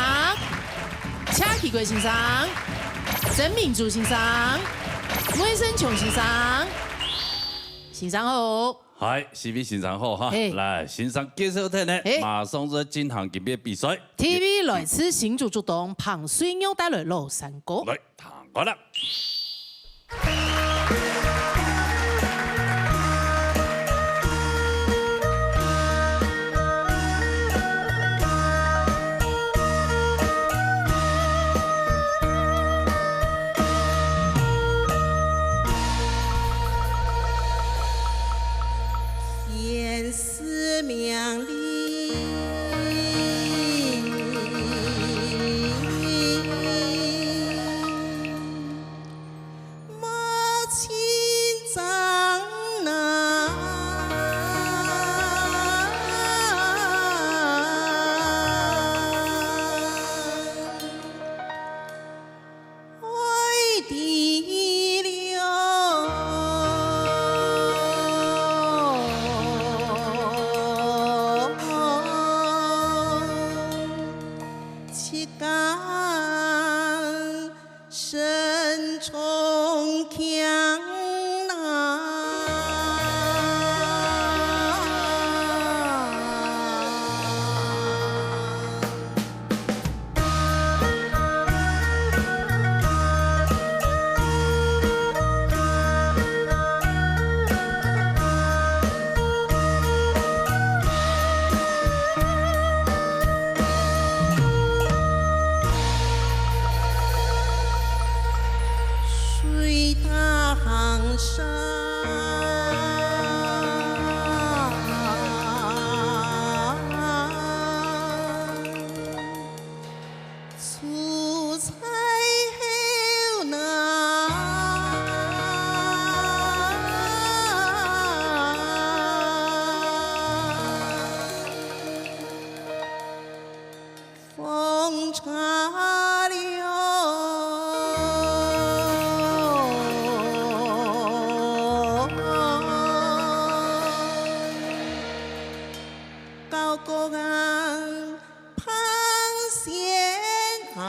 謝啟貴先生、曾明珠先生、魏生瓊先生。先生好。嗨，四位先生好哈。嘿。來，先生介紹忒呢，嘿。馬上就進行今日个比賽。第一位來自新竹竹東彭水玉帶來老山歌。來，聽歌啦。 天师命令，莫轻张呐。爱的了，自家身重强呐。 水大行山，出在后那。 风吹了，高高岸，帆船行啊。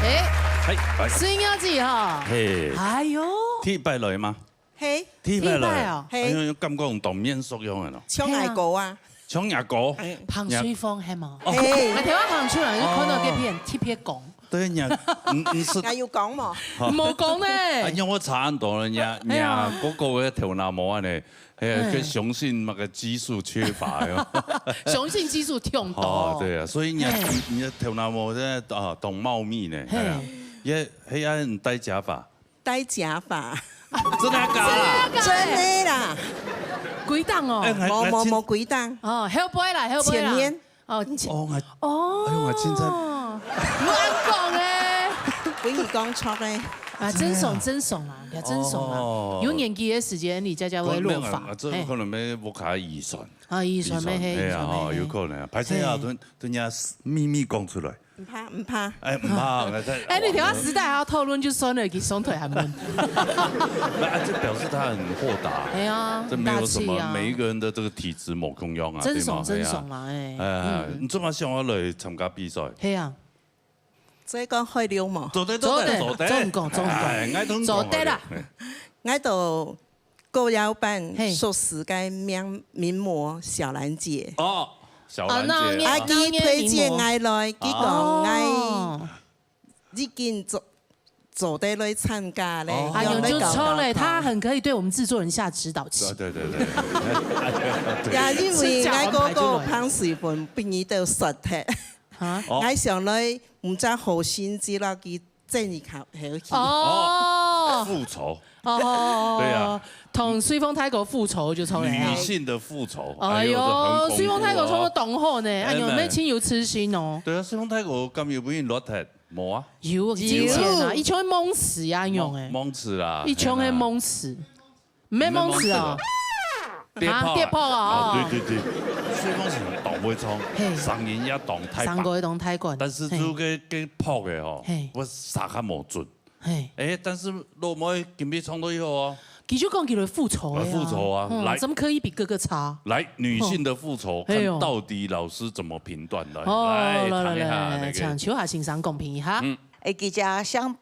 哎，嘿，哎。水牛子哈。嘿。哎呦。第一擺來嗎？嘿。第一擺來。第一擺哦。嘿。哎呦，感覺當面熟樣个咯。像𠊎哥啊。像若哥。哎。彭水鳳係無？哦。嘿。啊，頭下行出來就看到這片，哦。特別講。對，若，嗯，嗯，是。𠊎有講無？無講呢。啊，因為我差很多了，若，哎呀。若哥哥个頭那毛啊呢。 哎，哎。該雄性那個激素缺乏喲。雄性激素忒多。哦，對啊，所以你，哎。你，你的頭那毛現在，啊，當茂密呢，嘿。哎呀，也，嘿，啊，你戴假髮。戴假髮。真的假的？真的啦。幾檔哦？哎，來，無，無，來，請。無幾檔。哦，後背啦，後背啦。前面。 哦，你，哦，𠊎，哦。哎喲，𠊎凊彩。毋好恁講欸。分你講錯欸。啊，真爽，真爽啊，也真爽啊。哦。有年紀个時間，你家家會落髮。可能，啊，這可能要屋下遺傳。嘿。啊，遺傳咩，遺傳咩，嘿，嘿啊，遺傳咩，哦，嘿。有可能啊。歹勢啊，嘿。對，對人家秘密講出來。毋怕，毋怕。哎，毋怕，哎，你頭下時代還要討論就算了，佢雙腿還悶。那，啊，這表示他很豁達。哎呀，這沒有什麼，大氣啊。每一個人的這個體質無共樣啊，真爽，對嗎？真爽啦，哎。 哎，嗯。你做麼想要來參加比賽？係啊。所以講海陸無？做得，做得，做得，做得。做毋過，做毋過。哎，𠊎同你講做得啦。好了。哎。𠊎都過腰班，嘿。熟識个名，名模小蘭姐。哦，小蘭姐啊。啊，那，阿基推薦𠊎來，佢講𠊎，哦。 已經做，做得來參加咧，哦。哎喲，就錯了，他很可以對我們製作人下指導棋。對，對，對，對。也因為𠊎哥哥彭水鳳比你都熟忒。啊？哦。𠊎想來，毋知好心接落去正義口口氣。哦，復仇。哦，對啊，同瑞豐大哥復仇就出來啊。女性的復仇，哎呦，哎呦，這很恐怖哦。瑞豐大哥創作當好呢，哎呦，哎，妹。你真有自信哦。對啊，瑞豐大哥敢有分人落忒？無啊。有，有。之前啊，一群的猛士啊，用的。猛，猛士啦，一群的猛士。嘿啦。 毋係猛士哦。跌破啊。啊，跌破啊，哦。哦，對，對，對。所以講係當會唱，嘿。聲音也當大把。聲音也當大管。但是就該，嘿。該拍个吼，嘿。我煞較無準。嘿。誒，但是老妹今日唱到以後哦。佢就講佢來復仇个啊。來復仇啊，嗯，來。怎麼可以比哥哥差？來，女性的復仇，哦。哎呦。看到底老師怎麼評斷。來，哦，來，來，來，來，來，來，來，來，來，來，來，來，來，來，來，來，來，請秋霞先生公平一下。嗯。誒，佢家鄉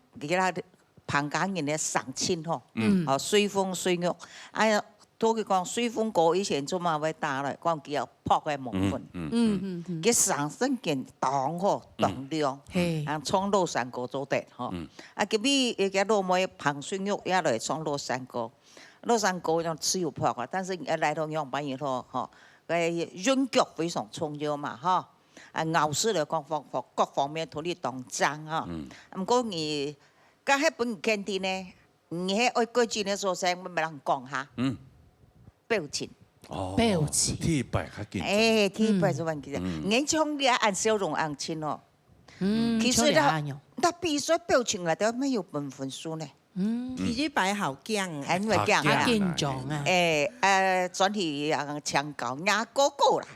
客家人个相親吼，嗯。哦，隨風隨玉。哎呀，都佢講隨風哥以前做麼會打來，講佢愛拍个部分。嗯，嗯，嗯。嗯，嗯，嗯。佢聲聲音當好，嗯。當亮，嘿。啊，唱老山歌做得，吼。嗯。啊，隔壁一個老妹彭順玉也來唱老山歌，老山歌用自由拍啊，但是你愛來到樣板以後，吼，該韻腳非常重要嘛，吼。啊，咬字來講方法，各方面都係當正，吼。嗯。毋過你 該係分你肯定呢，你係愛改進个所在，乜人講哈。嗯。表情。哦，表情。第一擺較緊張。哎，第一擺就恁緊張。嗯。你像你恁笑容恁親哦。嗯，其實呢，像你恁樣。那比賽表情啊，都沒有分分數呢。嗯。第一擺好驚啊。還沒驚啊。好驚啊。緊張啊。哎，呃，專題啊，請教，若哥哥啦。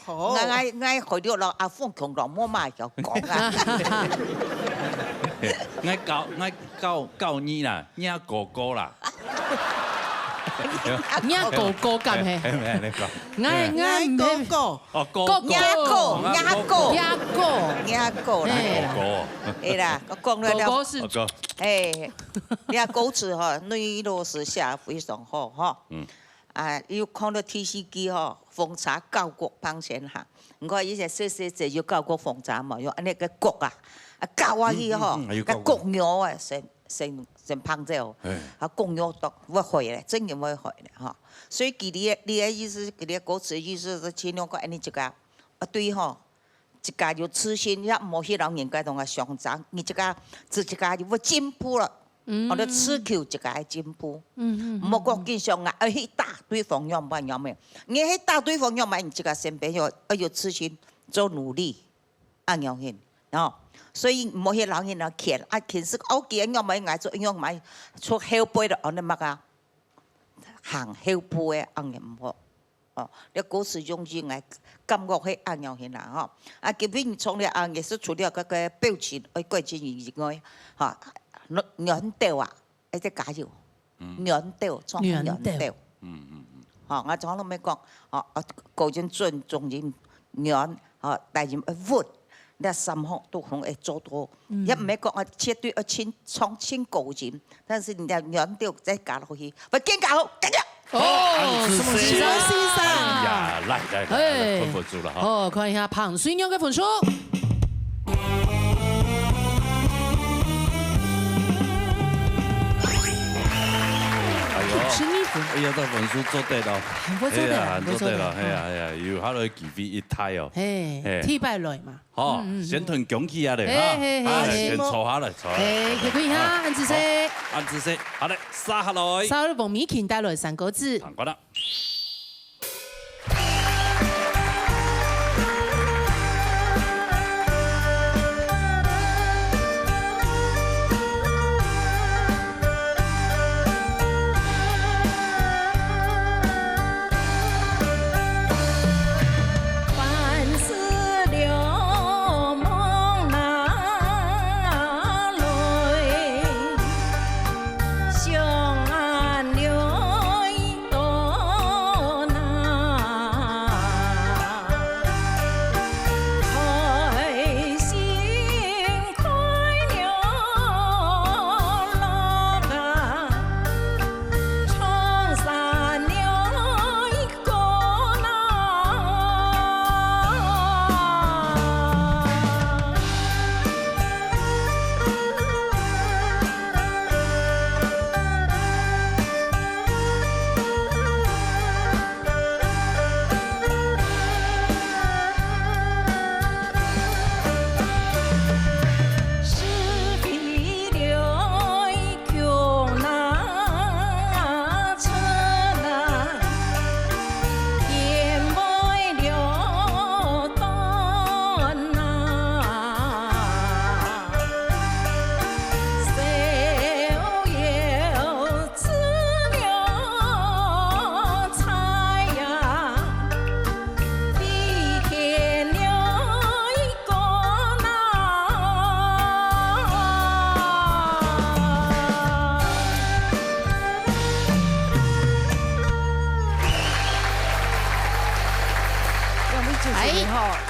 好。𠊎，𠊎，𠊎害了老阿鳳窮了，無嘛曉講啊。𠊎教，𠊎教，教你啦，若哥哥啦。若哥哥敢係？嘿，嘿，嘿，你講。𠊎，𠊎毋係。若哥哥。哦，哥哥。哥哥。若哥，哦，若哥。若哥。若哥啦。嘿啦。哥哥。哎啦，我講了了。哥哥是。哥哥。哎，若歌詞吼，內容是寫得非常好吼。嗯。 啊，又看到電視機吼，風車交割向前行。你看以前細細隻有交過風車無？用恁呢个割啊，啊，交下去吼，嗯，嗯，嗯，有交過。該割肉啊，先，先，先放走。嘿。啊，割肉都會壞咧，真个會壞咧，吼。所以佢个，佢个意思，佢个歌詞意思係盡量講恁呢一个，啊，對吼， 自家有自信，也毋好去老人家同佢相爭。你自家，自，自家就會進步了。嗯。或者追求自家个進步。嗯，嗯，嗯。毋好講緊想啊，愛去打對方樣板樣板。你去打對方樣板，你自家身邊要，要有自信，做努力，恁樣形，哦。所以毋好去老人家譴，啊，譴係OK个樣板，𠊎做樣板，出後背了，哦，恁麼个，行後背个，恁樣毋好。 哦，這歌詞用盡來，感覺係恁樣形啦，吼。啊，今日你唱了啊，也係除了該个表情愛改進以外，吼，軟，軟調啊，愛再加油。嗯。軟調，唱軟調。軟調。嗯，嗯，嗯。吼，𠊎從來毋講，吼，啊，高音準，中音軟，吼，低音愛穩，這三項都可能會做到。嗯。也毋係講啊，絕對愛唱，唱盡高音，但是你个軟調再加落去，會更加好，更加好。 哦，按時先。按時先。哎呀，來，來，來，哎。來，睏毋住了哈。哦，看一下彭水娘个分數。哎喲，十二分。哎呀，這分數做得了。很不錯的，哎呀，很不錯的，很做得了，哎呀，嗯。哎呀，有好个機會一tie哦。嘿，哎。第一擺來嘛。 好，嗯，嗯，嗯。先同恭喜啊咧，嘿，哈，嘿，嘿，啊，嘿。先坐下來，坐下來，嘿，坐下來，恭喜哈，啊，恁仔細。好，恁仔細，好咧，續下來。續下來，黃美琴帶來山歌子。唱歌啦。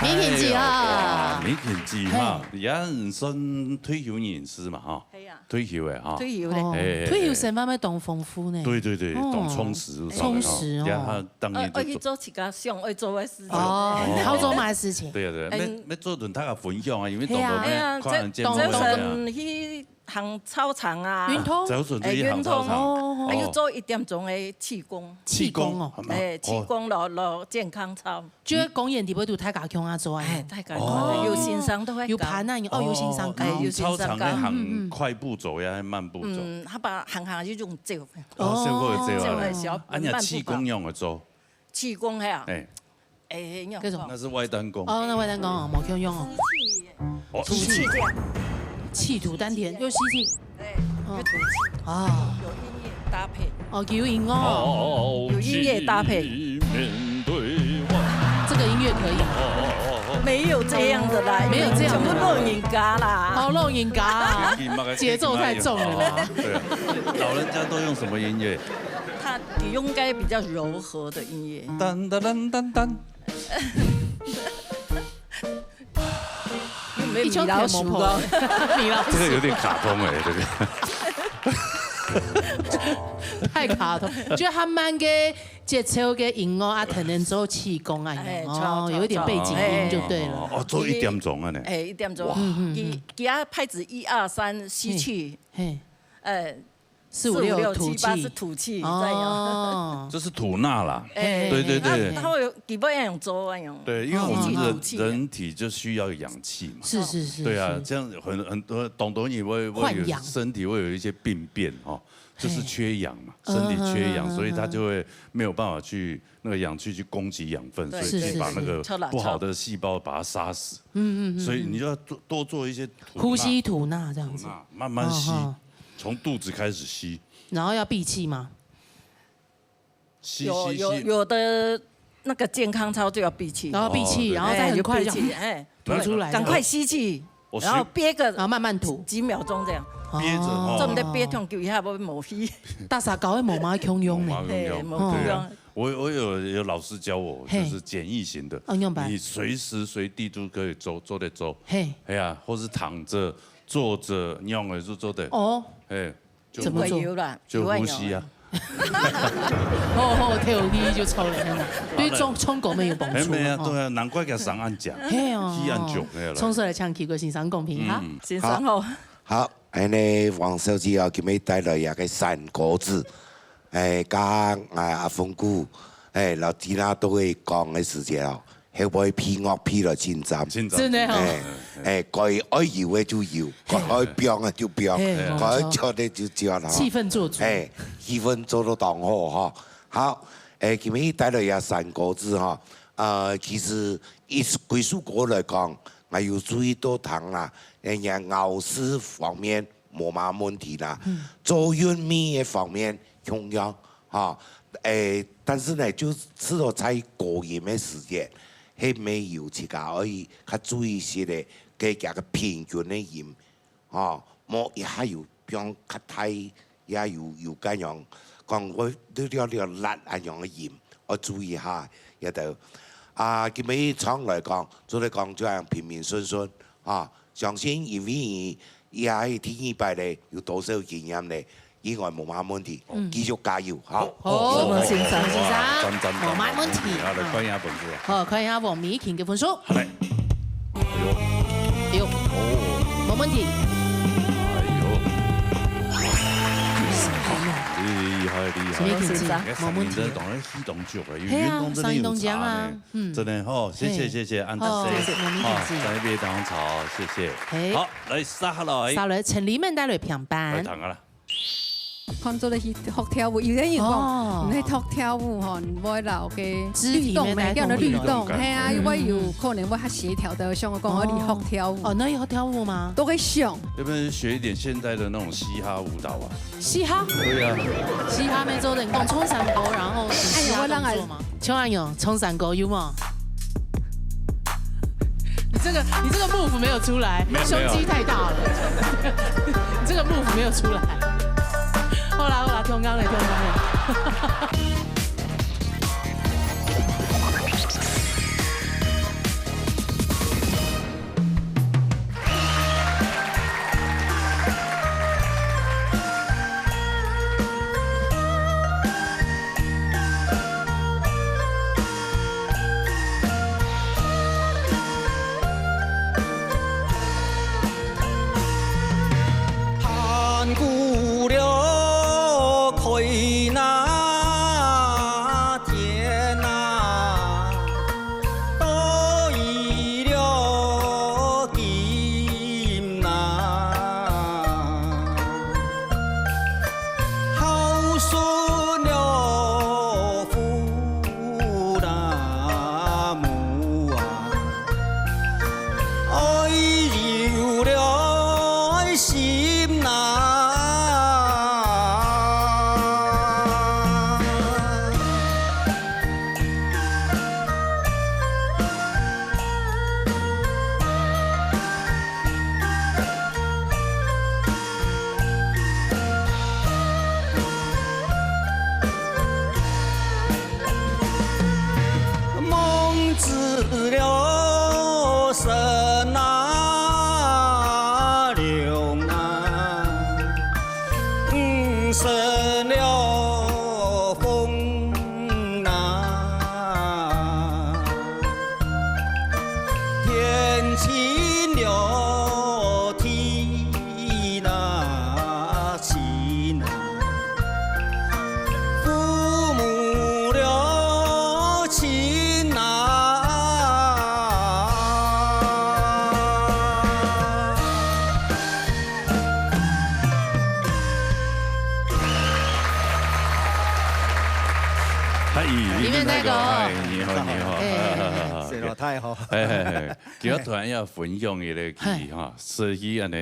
明慶姐啊。哎呀，哇，明慶姐哈，嘿。也算退休人士嘛哈，係啊。退休个哈。退休咧。哦，哎，哎，哎。退休生活乜當豐富呢。對，對，對，哦。當充實，充實哦。也哈，當然就做，呃，愛去做自家想愛做个事情。哦，哦。好做麼个事情？對啊，對啊，嗯。愛，愛做同大家分享啊，因為當多係啊。哎呀，看人節目啊。這，這陣去 行操場啊。運動？啊，走順就去行操場。哎，運動。哦，哦，哦。啊，又做一點鐘个氣功。氣功哦。氣功，哎，哦。氣功咯，咯健康操。就係公園底背肚大家共下做啊。哎，大家共下，哦。有先生都會教。有伴啊，哦，有先生教。哦，哎，有先生教。行操場个行快步走呀，還慢步走？嗯，佢把行行就用走。哦，走過去走啊。走个小，啊，你看氣功用个做？慢步跑。氣功係啊。哎。 哎，那種。該種。那是外丹功。哦，那外丹功哦，無共樣哦。吸氣，哦，吐氣。吐氣這樣。氣吐丹田，又吸氣。哎，哦。又吐氣。啊。有音樂搭配。哦，有音樂。哦，有音樂搭配。這個音樂可以。沒有這樣的啦，沒有這樣的啦。全部老人家啦。哦，老人家啊，節奏太重了啦。對啊，老人家都用什麼音樂？他應該比較柔和的音樂。噔噔噔噔噔。 又沒米老鼠了。米老鼠。這個有點卡通欸，這個。太卡通，就還蠻个節奏个音樂啊，才能做氣功啊，哎，哦，著，有一點背景音就對了。哦，哦，做一點鐘啊呢。哎，一點鐘。哇。嗯，嗯，嗯。佢，佢啊，拍子一二三，吸氣。嘿。嘿。呃，四五六，四五六，七八是吐氣。吐氣，這樣。哦。這是吐納啦。哎，對，對，對。那它會有，基本上有做那種，對，因為我們人，吸氣吐氣的。人體就需要氧氣嘛。是，是，是，對啊，是。這樣很，很多，當多人會，會有，換氧。身體會有一些病變哦，就是缺氧嘛，嘿。身體缺氧，嗯，嗯，嗯，嗯。所以它就會沒有辦法去，那個氧氣去供給養分，對，所以去把那個，對，對，對。不好的細胞把它殺死。嗯，嗯，嗯，嗯。所以你就要多，多做一些吐納。呼吸吐納這樣子。吐納，慢慢吸。哦，哦。 從肚子開始吸。然後要閉氣嗎？吸，有，吸，吸。有，有的那個健康操就要閉氣。然後閉氣，哦，對。然後再很快這樣，哎，就閉氣，哎，吐出來這樣。趕快吸氣，我隨，然後憋個，然後慢慢吐。幾秒鐘這樣。哦。憋著，哦。做毋得憋忒久，一下會無氣。大傻搞會無嘛共樣呢。無嘛共樣，嘿，無共樣。對啊。我，我有，有老師教我，嘿。就是簡易型的。哦，用吧。你隨時隨地都可以做，做得做。嘿。哎呀，或是躺著、坐著，仰仔都做得。哦。嘿。 就，怎麼做？有啦，就呼吸啊。有啊，有啊。好，好，敨氣就著了，嘿嘛。對，好了。衝，衝過沒有幫助，哎，沒有啊，哦。對啊，難怪佢聲恁強，嘿哦。氣恁重，嘿啦。衝出來唱，去過欣賞公平哈。嗯。欣賞好。好，好，恁呢，王小姐啊，今日帶來一個山歌子，哎，佮，哎，阿峰哥，哎，老弟啦，都會講个時節哦。 係會配樂配來盡讚。盡讚。真的哦。哎，哎，該愛有个就有，該愛放个就放，嘿，該愛做个就做啦。氣氛做足。哎，氣氛做到當好哈。好，哎，今日帶來這山歌子哈，呃，其實一，歸首歌來講，𠊎有注意到聽啦，哎，人咬字方面無麼問題啦，嗯。做韻味个方面共樣 哈，誒，但是呢，就試著在高音个時節，係乜有自家愛較注意些个，該佢个平均个音，哈，莫一下又放較大，也有，有恁樣，講會略略略辣恁樣个音，愛注意下，也得。啊，今日唱來講，做得講就恁平平順順，哈，相信因為 也係第二擺咧，有多少經驗咧，應該無麼問題，嗯。繼續加油，哈。好，好，好，先生，先生，哇，讚，讚，讚，無麼問題。好，來看一下分數啊。好，看一下黃美琴个分數。好嘞。哎喲。哎喲，哦。無問題。哎喲。厲害，厲害。什麼意思啊？無問題。當然係當足啊，因為嘿啊，運動真的有差呢。上運動獎啊。 嗯。真的吼，謝謝，嘿。謝謝，恁多謝。好，謝謝，我們感謝。好，在那邊當中，謝謝。嘿。好，來，接下來。接下來，陳麗曼帶來評判。來，聽啊啦。看做得去學跳舞，有个人講，哦。你學跳舞吼，你會老个肢體律動咩，沒帶動力了。叫做律動，嘿啊，嗯。又會有可能會較協調的，像我講，哦。你學跳舞。哦，那有跳舞嗎？都會想。要不然學一點現代的那種嘻哈舞蹈啊？ 嘻哈？對啊。嘻哈乜做得，你講唱山歌，然後嘻哈動作嗎？哎呀，我當然。像恁樣，唱山歌有無？你這個，你這個 move 沒有出來，沒有，沒有。胸肌太大了。你這個 move 沒有出來。好啦，好啦，跳舞咧，跳舞咧。哎，里面大哥。哎，你好，你好。哎，哎，哎，哎，水老太好。哎，哎，哎，今日突然要分享一个去哈，是去安尼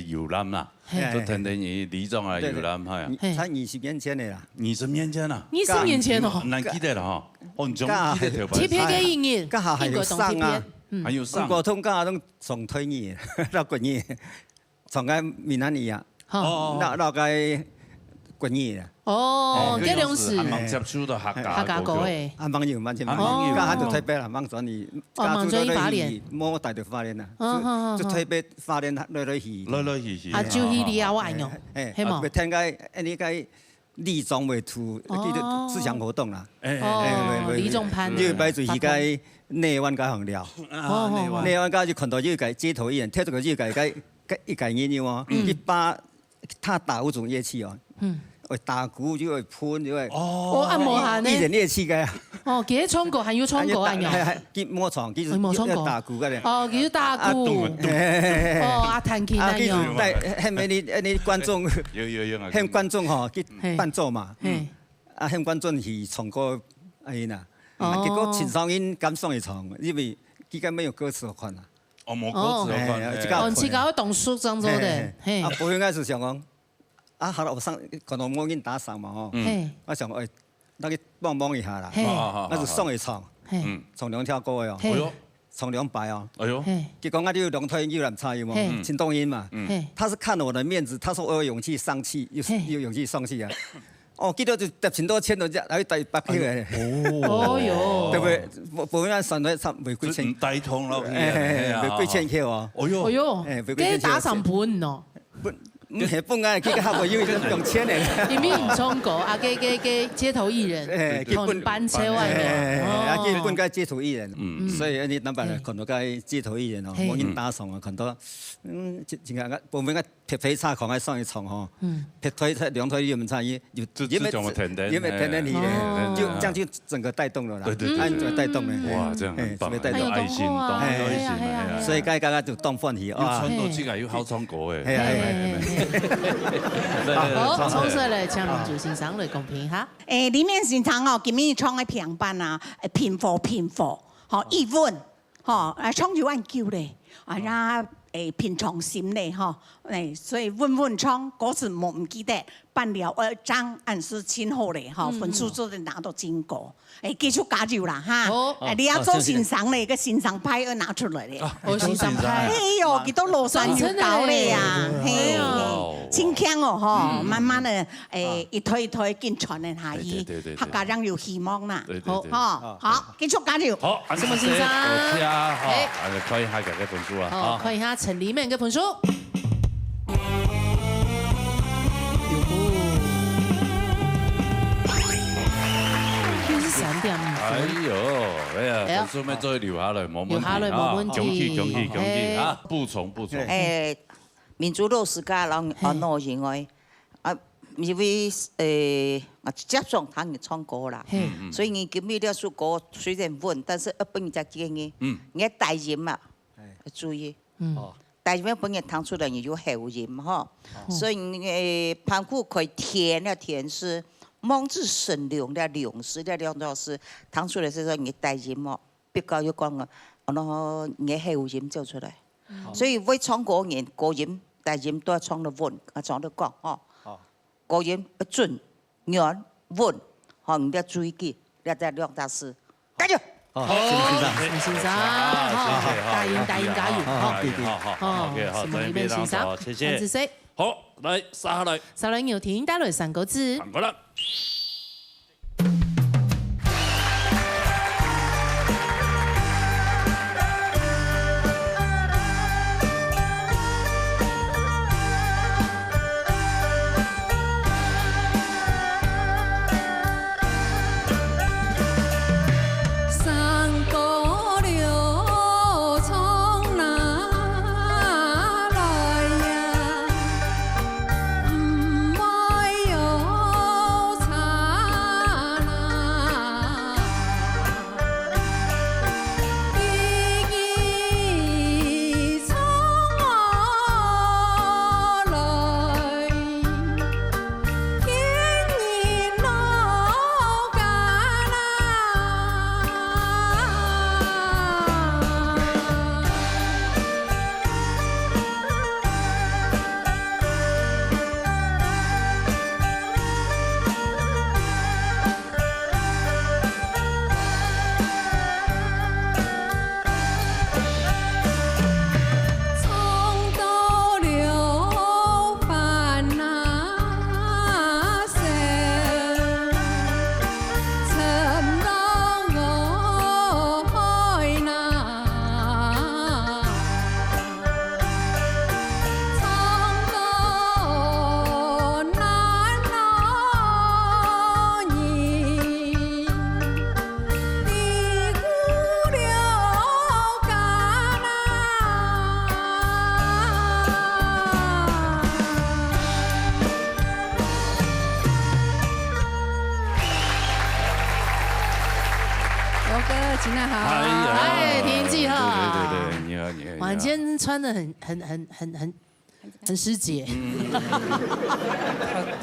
遊覽啦，嘿。就听听你里长啊游覽哈呀。对，对，你，差二十年前的啦。二十年前啊？二十年前哦。难记得了哈。哦，你从记得头发。特别个一年，刚好还有上啊。英国当特别。嗯。还有上。中国通刚好从退役，到国役。 从个閩南语啊，好。哦。那，那个国语啊。哦，哎，这种是。还蛮接触到客家客家歌诶。啊，蛮有，蛮有，还蛮有。刚刚就特别了，蛮转你，哦，蛮转你花莲。莫带着花莲啊，嗯，嗯，嗯，就特别花莲来来去。来来去去。啊，就去聊玩哦，哎，哎，嘿嘛。啊，天该，哎，你该里长为主，哦。这个自强活动啦。哎，哦，哎，哎，哎，里长潘。你有白主席该内湾该行聊。啊，哦，内湾。哦。内湾该就看到这个街头艺人，贴这个这个该 个一个人有哦，嗯。一把他打五种乐器哦，嗯。会打鼓，就会喷，就会哦，哦，按摩下呢？一人乐器个啊。哦，其实唱歌还有唱歌啊，还有打，还，还，佢冇唱，佢是哦，冇唱歌。要打鼓个咧。哦，佢是打鼓。啊，咚，咚。嘿，嘿，嘿，嘿。哦，啊，弹琴啊，啊，佢有。是带，后面你，你观众，有，有，有啊。喊观众吼，去嘿。伴奏嘛。嘿。啊，喊观众去唱歌，哎呀，哦。啊，结果请上音感想一唱，因为佢根本没有歌词好看啊。 哦，無歌詞好看，哦。哎，嘿。這个哦，你自家會動手這樣做的，嘿，嘿，嘿。嘿。啊，不應該是想講，啊，好了，我上，可能我給你打賞嘛，吼。嗯。嘿。我想，哎，那个幫忙一下啦。嘿。好，好，好，那是送一場，嘿。嗯。唱兩條歌的哦。嘿。哎喲。唱兩擺哦。哎喲。嘿。結果我就有兩台遊覽車有無？嘿。嗯。請動音嘛。嗯。嘿。他是看了我的面子，他說我有勇氣上去，有，嘿。有勇氣上去啊。 哦，佢兜就搭千多千多隻，還要搭一百个。哎喲。哦喲。對不對？無，無，咱算來差不多幾千。就毋帶動落去啊，哎，哎，哎呀。幾千个哦。哦喲。哎喲，哎，幾千个。該打賞分哦。分，嗯，係分啊，佢个客戶有一種兩千个。因為你唱歌啊，該，該，該街頭藝人，哎，佢分，同你伴奏啊，哎，哎，哎，哦。佢分該街頭藝人，嗯。所以你老闆看到該街頭藝人哦，嘿。無人打賞啊，看到，嗯，這，這个，我們个 特別差，看个上一場吼，嗯。特別差，兩台遊覽車，有，有，就，就這種天天，有沒有天天去的？哎，就這樣就整個帶動了啦。對，對，對，對。哎，就帶動了。哇，這樣很棒，哎，特別帶動。很有愛心，哎，當有愛心，哎呀，哎呀。所以該剛剛就當歡喜啊。有穿到這個，有好唱歌誒。哎呀，哎呀，哎呀。好，來，來，來，唱出來。好，唱出來，請民主先生來公平哈。誒，裡面先生哦，今日唱个平板啊，誒，平和，平和，吼，一問。 吼，啊，唱有恁久咧，啊，哦。也，誒，平常心咧，吼，誒，所以穩穩唱，歌詞無毋記得，伴了愛正，恁樣係盡好咧，吼，嗯，分數做得拿到真高。誒，繼續加油啦，哈。好。誒，你也做先生咧，哦，謝謝。該先生牌愛拿出來咧。啊，哦，先生牌。哎喲，佢都老山有搞咧啊，真的咧。嘿，哦。真強哦，吼，嗯。慢慢个，誒，啊。一代一代緊傳个下去，對，對，對，對，對。客家人有希望啦。對，對，對。吼，好。 好，繼續加油。好，恁樣先生。多謝，好，哎。啊，看一下佢个分數啊，好，好。看一下陳立明个分數。又是三點五分。哎喲，哎呀，哎呀。分數愛再留下來，無問題啊。留下來，無問題。恭喜，恭喜，恭喜啊！哎。補充，補充。哎，民主老師佮人，嘿。安到以外， 啊，因為，誒，𠊎接觸聽人唱歌啦，嘿。嗯，嗯。所以你今日這首歌雖然穩，但是要分人家建議，嗯。你个低音啊，哎。要注意。嗯。哦。低音要分人聽出來你有喉音吼。哦。所以你，誒，盤古開天了，天是，望子成龍了，龍是了，兩條是聽出來係說你低音哦。 比較有講啊，哦，你个喉音走出來。嗯。所以會唱歌人，高音、低音都要唱得穩，啊，唱得講，吼。好。高音要準、軟、穩，吼，你要注意佢，這，這兩大字。加油！好，謝謝先生。好，謝謝先生，啊，好，謝謝，好，加油，加油，加油，好，好，好，好，好，好，OK，好，陳立明先生，陳立明先生，好，謝謝。恁仔細。好，來，續下來。續下來，有請帶來三個字。三個字。今天好。哎呀，哎，天气好。对对对对，你好你好。你好。哇，你今天穿得很很很很很很时节。嗯，他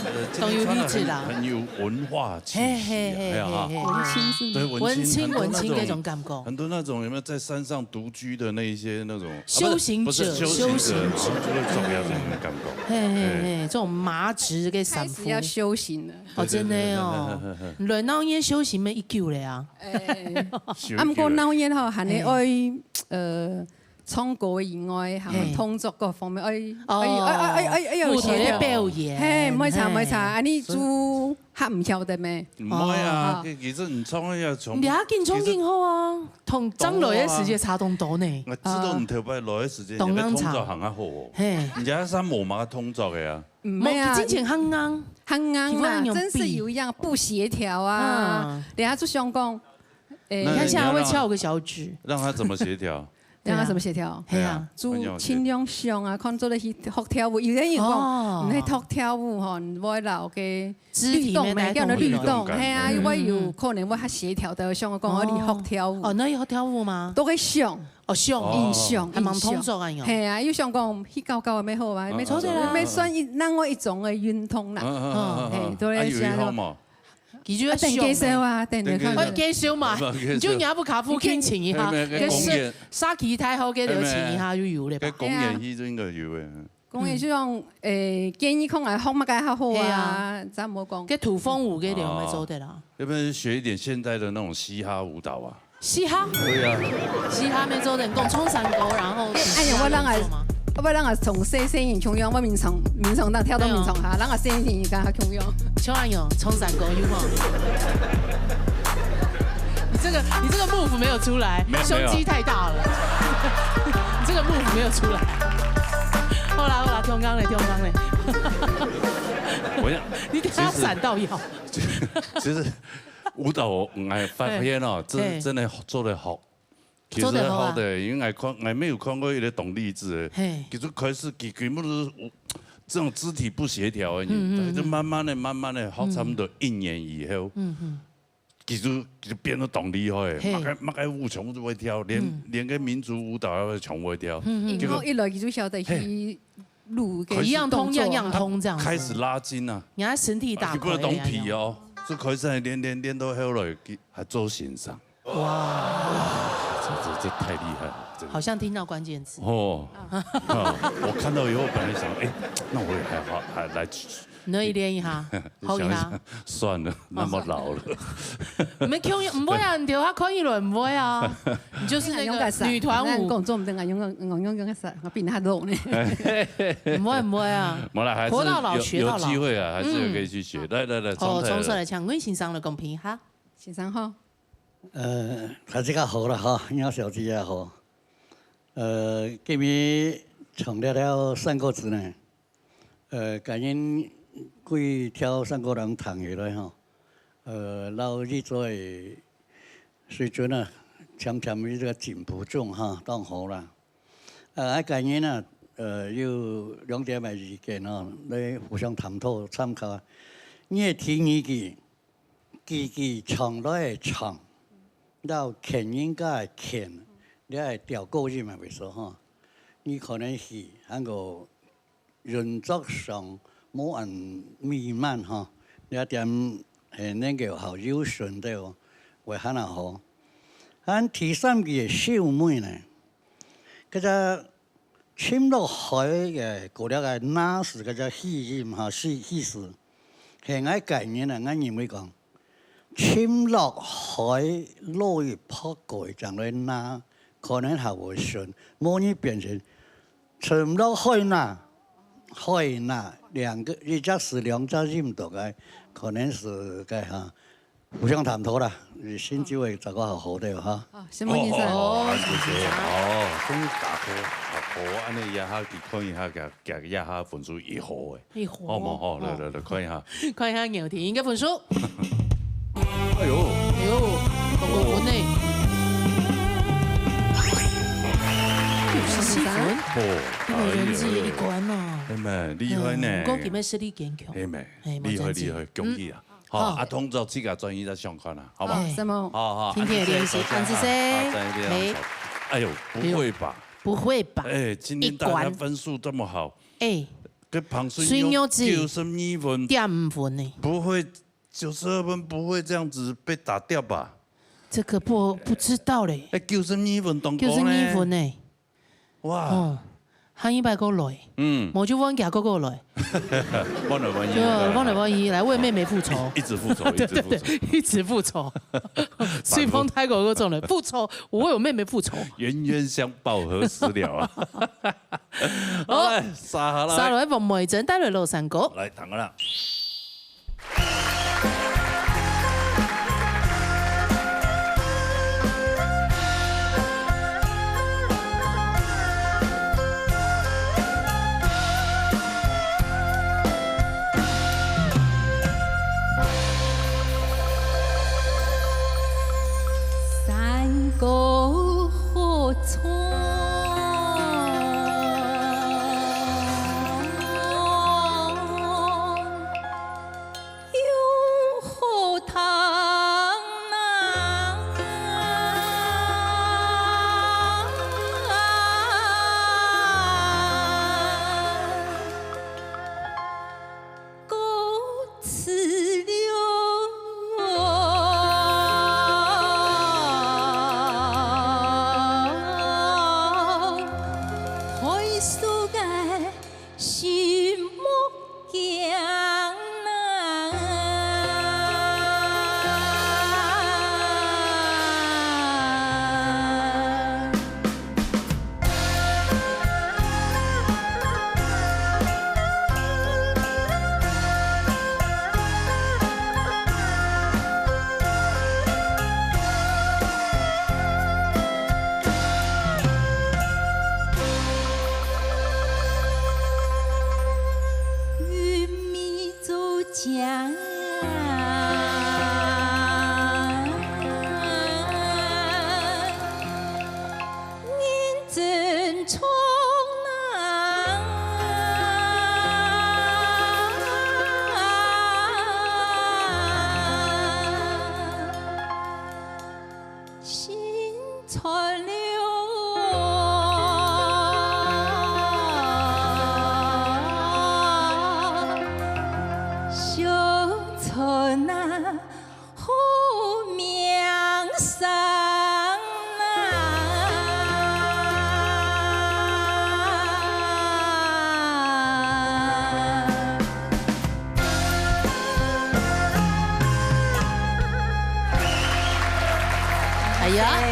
呃，今天穿得很，都有日子啦。很有文化气息啊，嘿嘿嘿哎呀哈。嘿嘿。文青是吗？对，文青，文青很多那种，文青那种感觉。很多那种有没有在山上独居的那一些那种，啊，不是，修行者，不是修行者，修行者。然后就会走呀，这种感觉。嘿嘿嘿，哎。这种麻质跟散步。开始要修行了。哦，真的哦。对对对对对对对。来，那也修行没一久了啊。哎。修行了。啊，不过那也吼，还得哎。爱，呃，唱歌以外，还有嘿。动作各方面，哎，哦。哎，哎，哎，哎，哎，哎，有舞台的协调。表演，嘿，没错，嘿。没错，啊，你煮还唔晓得咩？唔会啊，哦，其实你唱个呀，从，你还紧唱紧好啊，同张来的时间差当多呢。我知道你头摆来的时间，当然差。你个动作很好哦。嘿。人家山姆嘛动作的啊。嗯，没啊。没，之前很硬。很硬啦，皮肤很有病。真是有一样不协调啊。嗯。人家就想讲，哎，你看现在会翘个小指。那你要让他怎么协调？让他怎么协调？对啊。嘿啊。就尽量想啊，看做得去学跳舞。有的人讲，哦。你去学跳舞吼，你会老给肢体律动，没带动，律动，律动感。嘿啊，嗯。又会有可能会较协调的，像我讲，哦。你学跳舞。哦，那有跳舞吗？都会想。哦，想。哦。印象，还蛮印象。动作啊，有。嘿啊，又想讲，去搞搞也蛮好啊，哦，蛮，哦，哦，哦。蛮算一，另外一种的运动啦。嗯，嗯，嗯，嗯，嗯。嘿，都会想。啊，有一好嘛？ 佢就要啊，等介绍啊，等等看。等介绍。哦，介绍嘛，不，介绍。你就拿部卡夫琴请一下，没有，没有，跟跟公园。沙沙琪太后给留请一下就有了吧？跟公园去就应该有诶。公园就用，诶，建议看啊，学么个较好啊，嘿啊。怎么讲？跟土风舞给留没做的啦。哦。要不然学一点现代的那种嘻哈舞蹈啊？ 嘻哈？对啊。嘻哈没做的，你讲唱山歌，然后哎呀，我让啊，做吗？我让啊从細細人穷用，我民唱，民唱到跳到民唱哈，让啊細人人家穷用。秋安有唱山歌有吗？你这个，你这个 move 没有出来，没有，胸肌太大了。你这个 move 没有出来。好啦好啦，跳刚嘞，跳刚嘞。我想，你等下其实闪到腰。其实舞蹈，我，我发现哦，嘿，这是真的做得好。嘿。其实好的，做得好啊。因为我看，我没有看过一个动力字的，嘿。其实开始佢根本就是这种肢体不协调的人，嗯，嗯，嗯。他就慢慢的、慢慢的，好，嗯。差不多一年以后，嗯，嗯。其实就变得当厉害，嘿。么个，么个舞全部都会跳，连，嗯。连个民族舞蹈也全部会跳。嗯，嗯。结果以后一来佢就晓得去，嘿。 路个一样通，动作啊。样样通这样子。开始拉筋啊。你看身体打开啊，啊，你不能动皮哦，这可以在练练练到后来，还做先生。哇。这，这，这太厉害了，这个。好像听到关键字。哦。啊，我看到以后本来想，哎，那我也还好，还来 你可以练一下，好一下。想一想，算了，那么老了。你们 Q 不会啊，你等下看一轮不会啊，你就是那个女团舞。哎呀，勇敢闪，咱讲做毋得啊，勇敢，勇敢，勇敢闪，我比你还老呢。不会，不会啊。没啦，还是活到老，有，学到老。有机会啊，还是可以去学。嗯。来，来，来，哦，从头来。从头来，请问先生来公平哈。先生好。呃，大家好了哈，苗小姐也好。呃，今日唱了了三个字呢。 呃，感恩佢跳三个人谈起来吼，呃，老二做个水准啊，漸漸有一个进步中哈，当好啦。呃，啊，感恩啊，呃，有两点个意见吼，来互相探讨参考啊。你个第二句，句句唱来个唱，到劝人家个劝，你个调高音嘛，为说吼，你可能是那个 运作上无恁美满吼，这点，嘿，能够好有顺的哦，会还较好。啊第三个秀妹呢，搿只沉落海个，过了个那是搿只气音哈，气，气势。嘿，𠊎个人啊，𠊎认为讲， 沉落海落去拍過，將來那，可能還會順，無你變成沉落海那，海那，兩個，一隻是兩隻音讀个，可能是个哈，互相探討啦，先就會找個好好的哈。好，先問一下。哦，謝謝。哦，終於打破，打破，恁呢一下，佢看一下，佢，佢一下分數一好誒。 一伙。好無？好，來，來，來，看一下。看一下牛田个分數。哎喲。哎喲，高高分呢。九十四分。哦，因為人資一關哦。哎喲。哎喲。哎喲，厲害呢。嗯，毋過今日實力堅強。哎喲，哎，厲害，無爭執。厲害，恭喜啊！嗯。好，好。啊，通知自家轉去再想看啊，好不好？哎。什麼？好，好，聽天的練習，啊，謝謝，安子生。好，再見。哎。哎呦，不會吧？不會吧？哎，今天大家分數這麼好。一關。哎。跟彭顺玉水牛子九十二分。點五分呢。不會，九十二分不會這樣子被打掉吧？這個不，不知道嘞。哎，九十二分當高呢。九十二分呢。 哇。哦，下一擺過來。嗯。無就換其他哥哥來。換來換去。對，換來換去，來為妹妹復仇。一，一直復仇，一直復仇。對，對，對，一直復仇。隨風太過嗰種人，復仇，我為我妹妹復仇。冤冤相報何時了啊？好，來，續下來。續下來，黃梅珍帶來老山歌。來，聽下啦。 山歌好唱，又好听啊。歌词了，海苏个心目镜啊。 认真唱啊，心酸了，乡村啊。 好名声啊！哎呀，哎。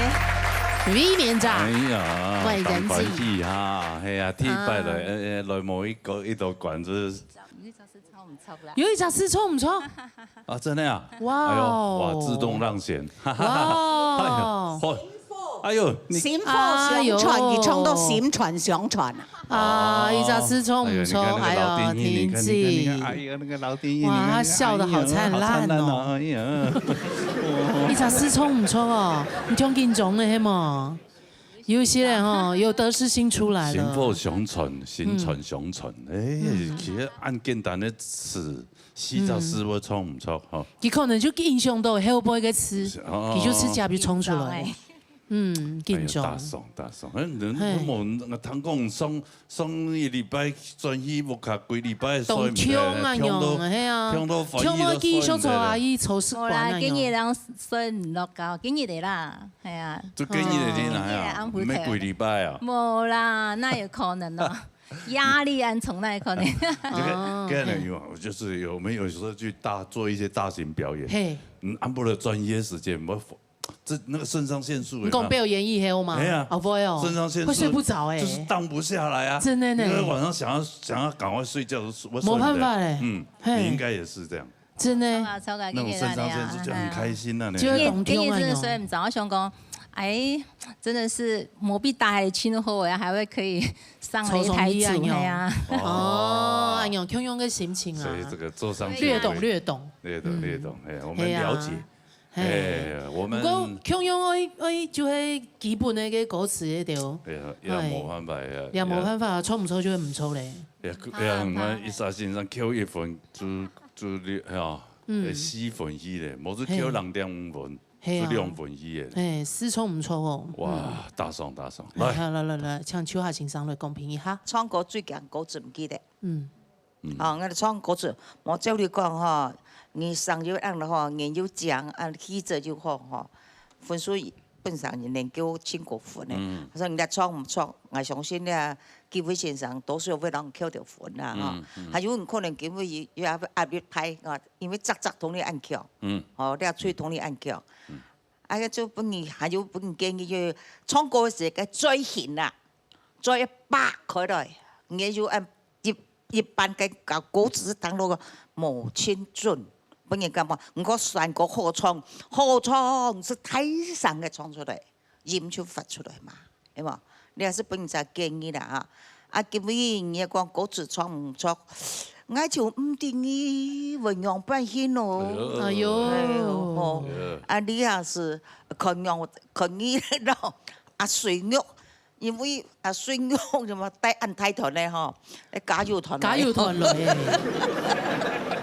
李明章，哎呀，外人记。当欢喜哈，哎呀，第一摆来，啊。哎，哎，来某一个，一道馆，就是 有一只是唱毋错啦。有一只是唱毋错？啊，真的啊？哇哦。哎呦，哇，自动让贤。哇哦。哎呦，好。哎呦，你心火相传，哎呦。佢唱到心传相传啊。啊，一只是唱毋错，哎呦，你看那个老丁一，哎呦，你看，你看，你看，停止。哎呀，那个老丁一，哇，你看，他笑得好灿烂哦。哎呀，好灿烂哦，哎呀。一只是唱毋错哦，你像紧张的，系无？ 有些人哦，有得失心出来了。薪火相传，薪传相传，哎，嗯。其实恁简单个词，四只字會唱毋出吼。佢可能就印象到後背个詞，是，哦，佢就直接就唱出來。哦。嗯，哎呀，緊張。打爽，打爽。哎，人，嘿。我们那个听讲上，上一禮拜轉去屋下，幾禮拜睡毋得，當痛啊，痛到，係啊，痛到翻譯都睡毋得了。痛到繼續坐啊，佢坐食無啦，慣啊，今日人睡毋落覺，今日个啦。 係啊。就今日个天來啊，哦。今日个暗晡頭。毋係幾禮拜啊。無啦，哪有可能哦？壓力恁重，哪有可能？這個，哦，這個呢，嘿。有，就是有，我們有時候去大，做一些大型表演，嘿。嗯，按不了專業時間，我，這，那個腎上腺素有沒有？你講表演以後嗎？哎呀，哦，不會哦，腎上腺素會睡不著欸。就是盪不下來啊。真的呢。你會晚上想要，想要趕快睡覺，都睡不著。沒辦法欸。嗯，嘿。你應該也是這樣。 真的，超好，超好，那種腎上腺素就很開心了呢。就會動聽啊，今日真的睡毋著，我想講，哎，真的是無比大的親和，我還會可以上擂台主，抽中一案喲。係啊。哦，哎喲，共樣个心情啊。所以這個坐上去略懂，略懂。略懂，嗯。略懂，哎，我們了解。係啊。嘿。哎，我們不過共樣愛，愛就係基本的个歌詞个對。哎呀，也無辦法呀，哎，也無辦法，唱毋出就係毋出咧。 也，也，啊，我一下先生扣一分，就，就你，哎呀，嗯。欸，四分去咧，無就係，扣零點五分，係啊。就兩分去咧。欸，係著毋著哦。哇，嗯。打爽，打爽。來。來，來，來，來，請秋霞先生來公平一下。唱歌最驚歌詞毋記得。嗯。嗯。哦，𠊎唱歌詞，無照你講吼，你聲又靚了吼，人又靚，啊，氣質又好吼，分數本上能夠盡高分的。嗯。所以你唱毋著，𠊎相信呢， 機會先生多數會讓你扣到分啦，吼。嗯，嗯。還有你可能機會也，也壓力大，啊，因為隻隻同你恁強，嗯。吼，這喙同你恁強。嗯。啊，就分你，還有分你建議，就唱歌个時候，嘴型啊，嘴擘開來，你就按一，一般个歌，歌詞當中个無盡準，分人感覺，毋過山歌好唱，好唱，係大聲个唱出來。 音就發出來嘛，係無？這係分人家建議啦哈。啊，今晡日你講歌詞著毋著，𠊎就毋知你會仰般形咯。哎喲。哎喲，吼。哎喲。啊，你也係看樣，看你咯，啊，水玉，因為啊，水玉什麼帶恁大團的吼，加油團來。加油團來。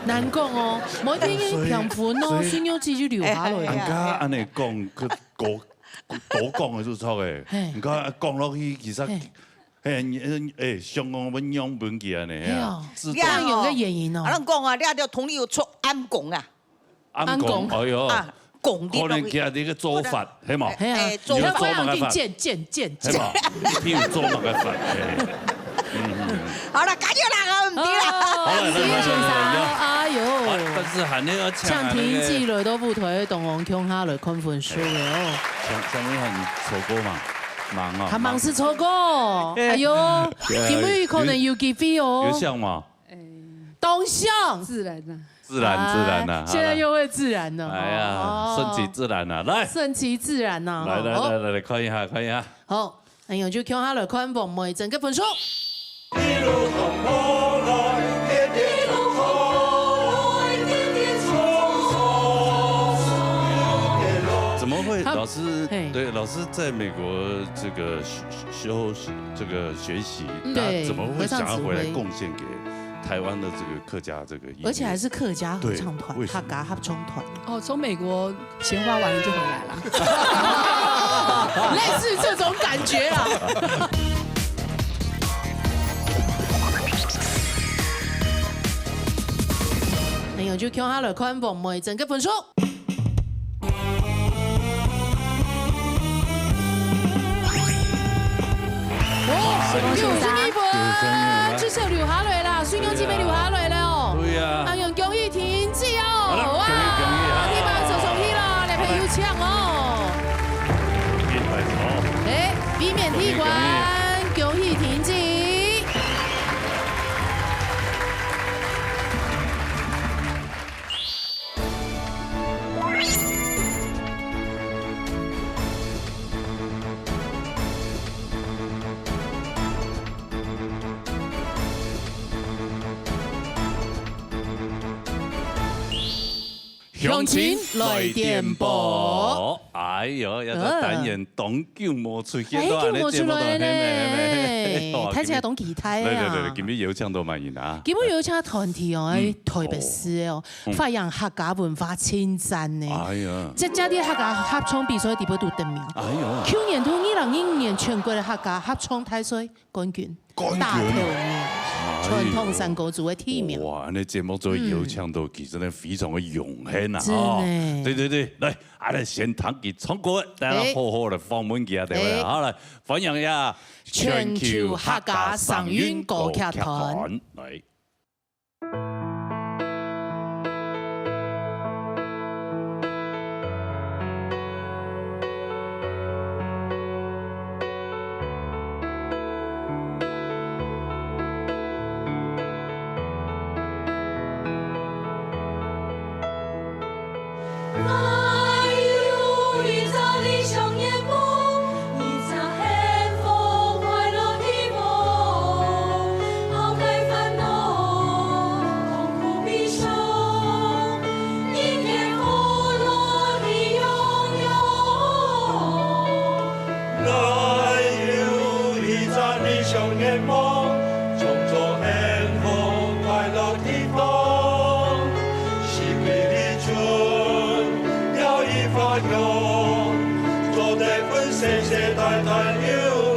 難講哦，無一定平分哦，所以，水玉姊就留下來。哎，哎，哎。人家恁樣講，佢歌 多講个就著欸。嘿。你看講落去，其實，嘿。嘿，你，欸，相公分樣分佢呢，係啊。自動。這樣有個原因哦。啊，人講啊，你愛同你有出暗功啊。暗功，暗功。哎喲。啊，功的可能佢个做法，係無？係啊。哎，做法。你有做麼个法？見，見，見，見。係無？你有做麼个法？嘿。 好了，加油啦，毋知啦。好，來，來，來，來，來，來。哎喲。啊，但是還要請啊，請婷姊來到舞台當中，共下來看分數了哦。像，像你很錯過嘛，忙啊，還忙係錯過。哎喲，對啊，今晡日可能有機會哦。有，有像嗎？哎，當像。自然啊。自然，自然啊，哎，現在又會自然了。哎呀，哦。順其自然啊，來。順其自然啊，來，來，好。來，來，來，看一下，看一下。好。 恁樣就共下來看黃梅珍个分數。怎麼會？好。老師，嘿。對，老師在美國這個修，修，這個學習，嗯。那怎麼會想要回來貢獻給台灣的這個客家這個音樂？對，合唱指揮。而且還是客家合唱團，對。客家合唱團。哦，從美國 錢花完了就回來了。類似這種感覺啦。哎喲，就共下來看黃梅珍个分數。哦，九十一分，九十一分，至少留下來啦，水玉姊妹留下來了哦。對呀。哎喲，恭喜婷姊哦！ 好啊，恭喜恭喜啊！地板坐上去了，來朋友搶哦。一百哦。哎，避免第一關，恭喜婷姊。鄉親來電報。哎喲，這隻單元當久無出現了，哎，久無出來呢。嘿咩，嘿咩，嘿咩。哇，大家當期待啊。對，對，對，今日有請到麼人啊？今日有請團體哦，嗯。哎，特別係哦，哦。嗯。發揚客家文化盡讚呢。哎呀。這家的客家合唱比賽底部都得名。哎喲。去年到二零二五年全國的客家合唱大賽 冠軍，冠軍。大頭名，哎喲。傳統山歌組个第一名。哇，恁呢節目做邀請到佢，嗯。真的非常的榮幸啊，真的。吼。對，對，對，來，啊，來先聽佢唱歌，大家好好來訪問佢啊，哎。對不對？哎。好，來，歡迎一下全球客家聲韻歌劇團。來。做得分世世代代有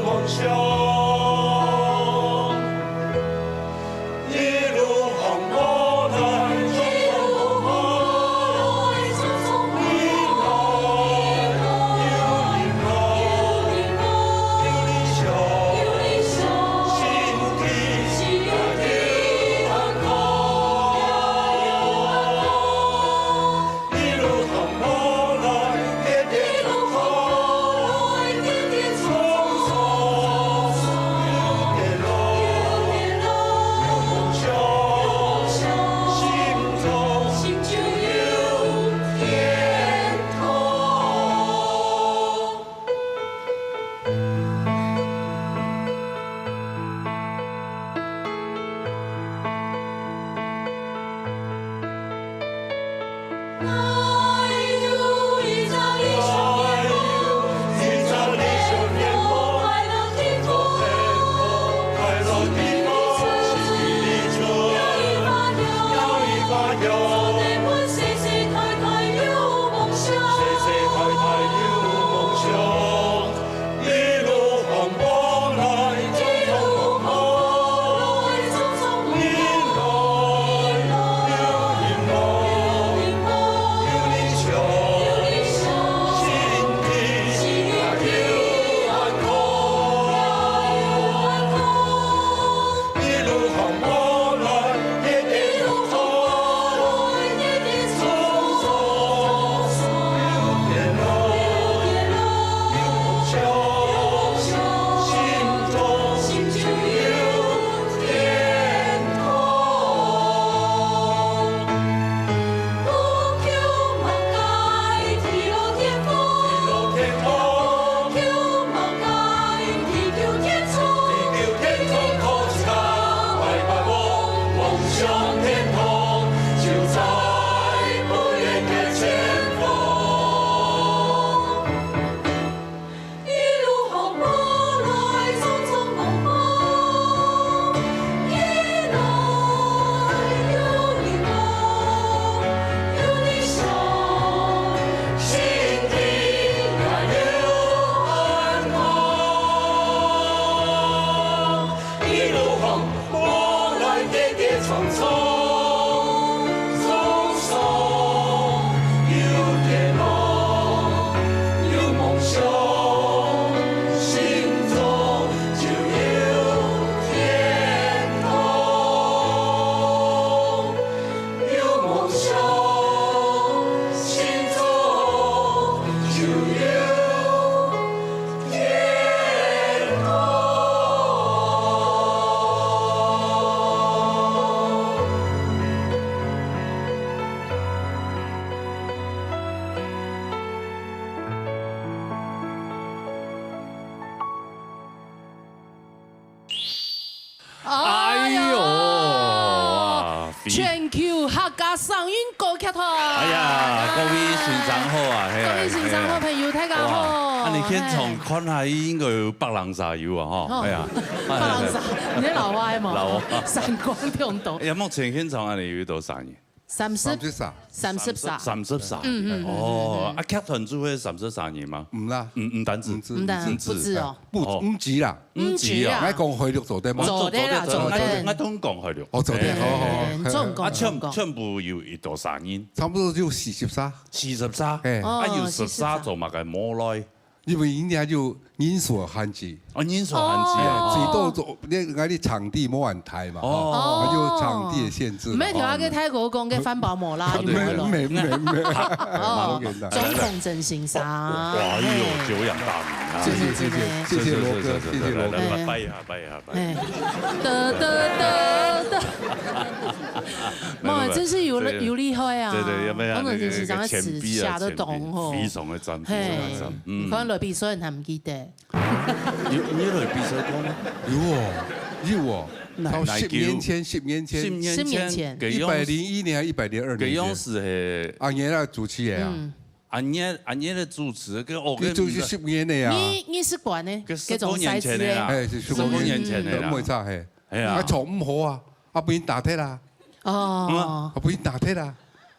夢想。一路航過來，一路航過來，匆匆忙忙，有人愛，有人愛，有理想，有理想，心地，心地，有安康。 哎呦，啊，非全球客家聲音歌劇團。哎呀，各位先生好啊，嘿，各位先生好，嘿。朋友，大家好。哇，啊，你現場看下，應該有百零儕有啊，吼，哦，哎呀，百零儕，你老外嘛，老外。三光中毒。哎呀，目前現場啊，你有多少人？三十，三十三。三十三。三十三。嗯，嗯，嗯，哦，嗯，嗯。啊，劇團組係三十三人嗎？毋啦。嗯，毋單止。毋止。毋單，毋止。毋止哦。不，哦。毋止啦。 毋止啊。𠊎講海陸做得嗎？做得啦，做得。𠊎，𠊎同講海陸。哦，做得，嘿，好，好，好。嘿，總共，啊，全，總共。全部有幾多儕人？差不多有四十儕。四十儕？嘿。啊，有十儕做麼个無來？因為人家就人數限制。哦，人數限制啊。哦。最多做，你，你場地無恁大嘛，哦。吼，就場地的限制嘛。毋係，頭下个泰國講个番寶無啦，哦，對，對，對。你無來。沒，沒，沒，沒。哦，總統真心啥？哇，哎呦，嘿。久仰大名啊。謝謝，謝謝，謝謝羅哥，謝謝羅哥。來，來，拜一下，拜一下。 哎，得，得，得，得。哇，沒有，沒有，真是有，這個，有厲害啊！對，對，有沒有？我們真是講到此下都懂吼。那個前輩，前輩，前輩，非常的讚，非常的讚。嘿，嗯。你看來比賽，你還毋記得？有，你來比賽過嗎？有哦，有哦。哪，到十年前，哪一屆？十年前。十年前，十年前，該樣，一百零一年還一百零二年前。該樣係，阿年啊主持的啊。嗯。 阿年，阿年个主持，个，哦，你主持十年个啊。你，你是管呢？个十多年前个啦。哎，是十多年前个啦。十多年前个啦。毋會差，嘿。哎呀。啊，唱毋好啊，啊，分人打忒啦。哦。啊，分人打忒啦。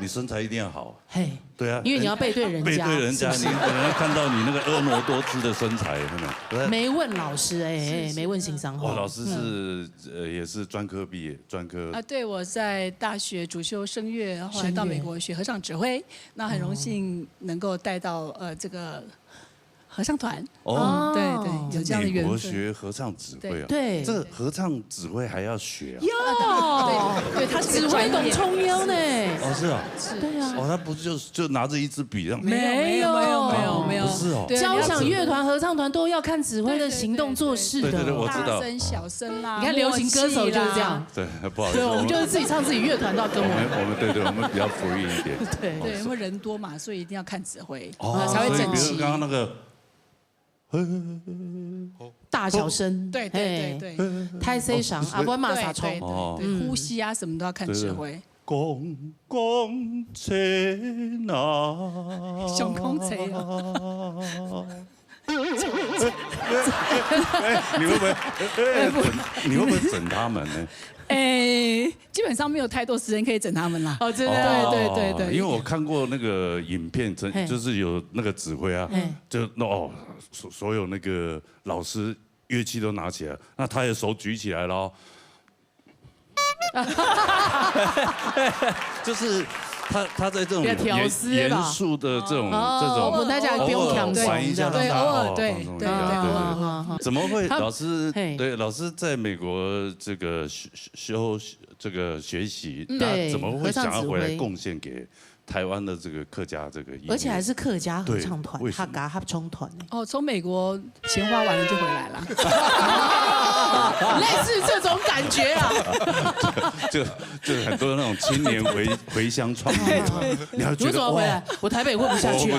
你身材一定要好。嘿，对啊，因为你要背对人家，背对人家，是不是？你可能看到你那个婀娜多姿的身材，有没有？没问老师，哎，哎，没问先生哈。哇，老师是，呃，也是专科毕业，专科。啊，对，我在大学主修声乐，后来到美国学合唱指挥，那很荣幸能够带到，呃，这个合唱团。哦，对对，有这样的缘分。美国学合唱指挥啊，对，这个合唱指挥还要学啊？要，对，他是个指挥当重要呢。哦，是啊，对啊，哦，他不是就就拿着一支笔这样？没有没有没有没有，不是哦，对，交响乐团、合唱团都要看指挥的行动做事的。对对对，我知道。大声小声啦，你看流行歌手就是这样，对，不好意思，对，我们就是自己唱自己乐团都要跟我们。我们我们对对，我们比较 free 一点。对，因为人多嘛，所以一定要看指挥。 哦，才会整齐。所以比如刚刚那个，大小声，对对对对，太细声啊，阮妈妈唱。对对对，呼吸啊什么都要看指挥。公公车呐，上公车啊。你会不会，你会不会整他们呢？哎， 基本上没有太多时间可以整他们啦。哦，真的啊。对对对对，因为我看过那个影片，真就是有那个指挥啊，就那哦，所所有那个老师乐器都拿起来，那他的手举起来了哦。就是他他在这种严严肃的这种这种，我们大家不用放松，玩一下，对，偶尔对对对，怎么会老师对老师在美国这个修修这个学习，那怎么会想要回来贡献给台湾的这个客家这个音乐？而且还是客家合唱团，客家合唱团呢。哦，从美国钱花完了就回来了。类似这种感觉啊。就就很多那种青年回回乡创业，你要觉得哇，我台北混不下去啊。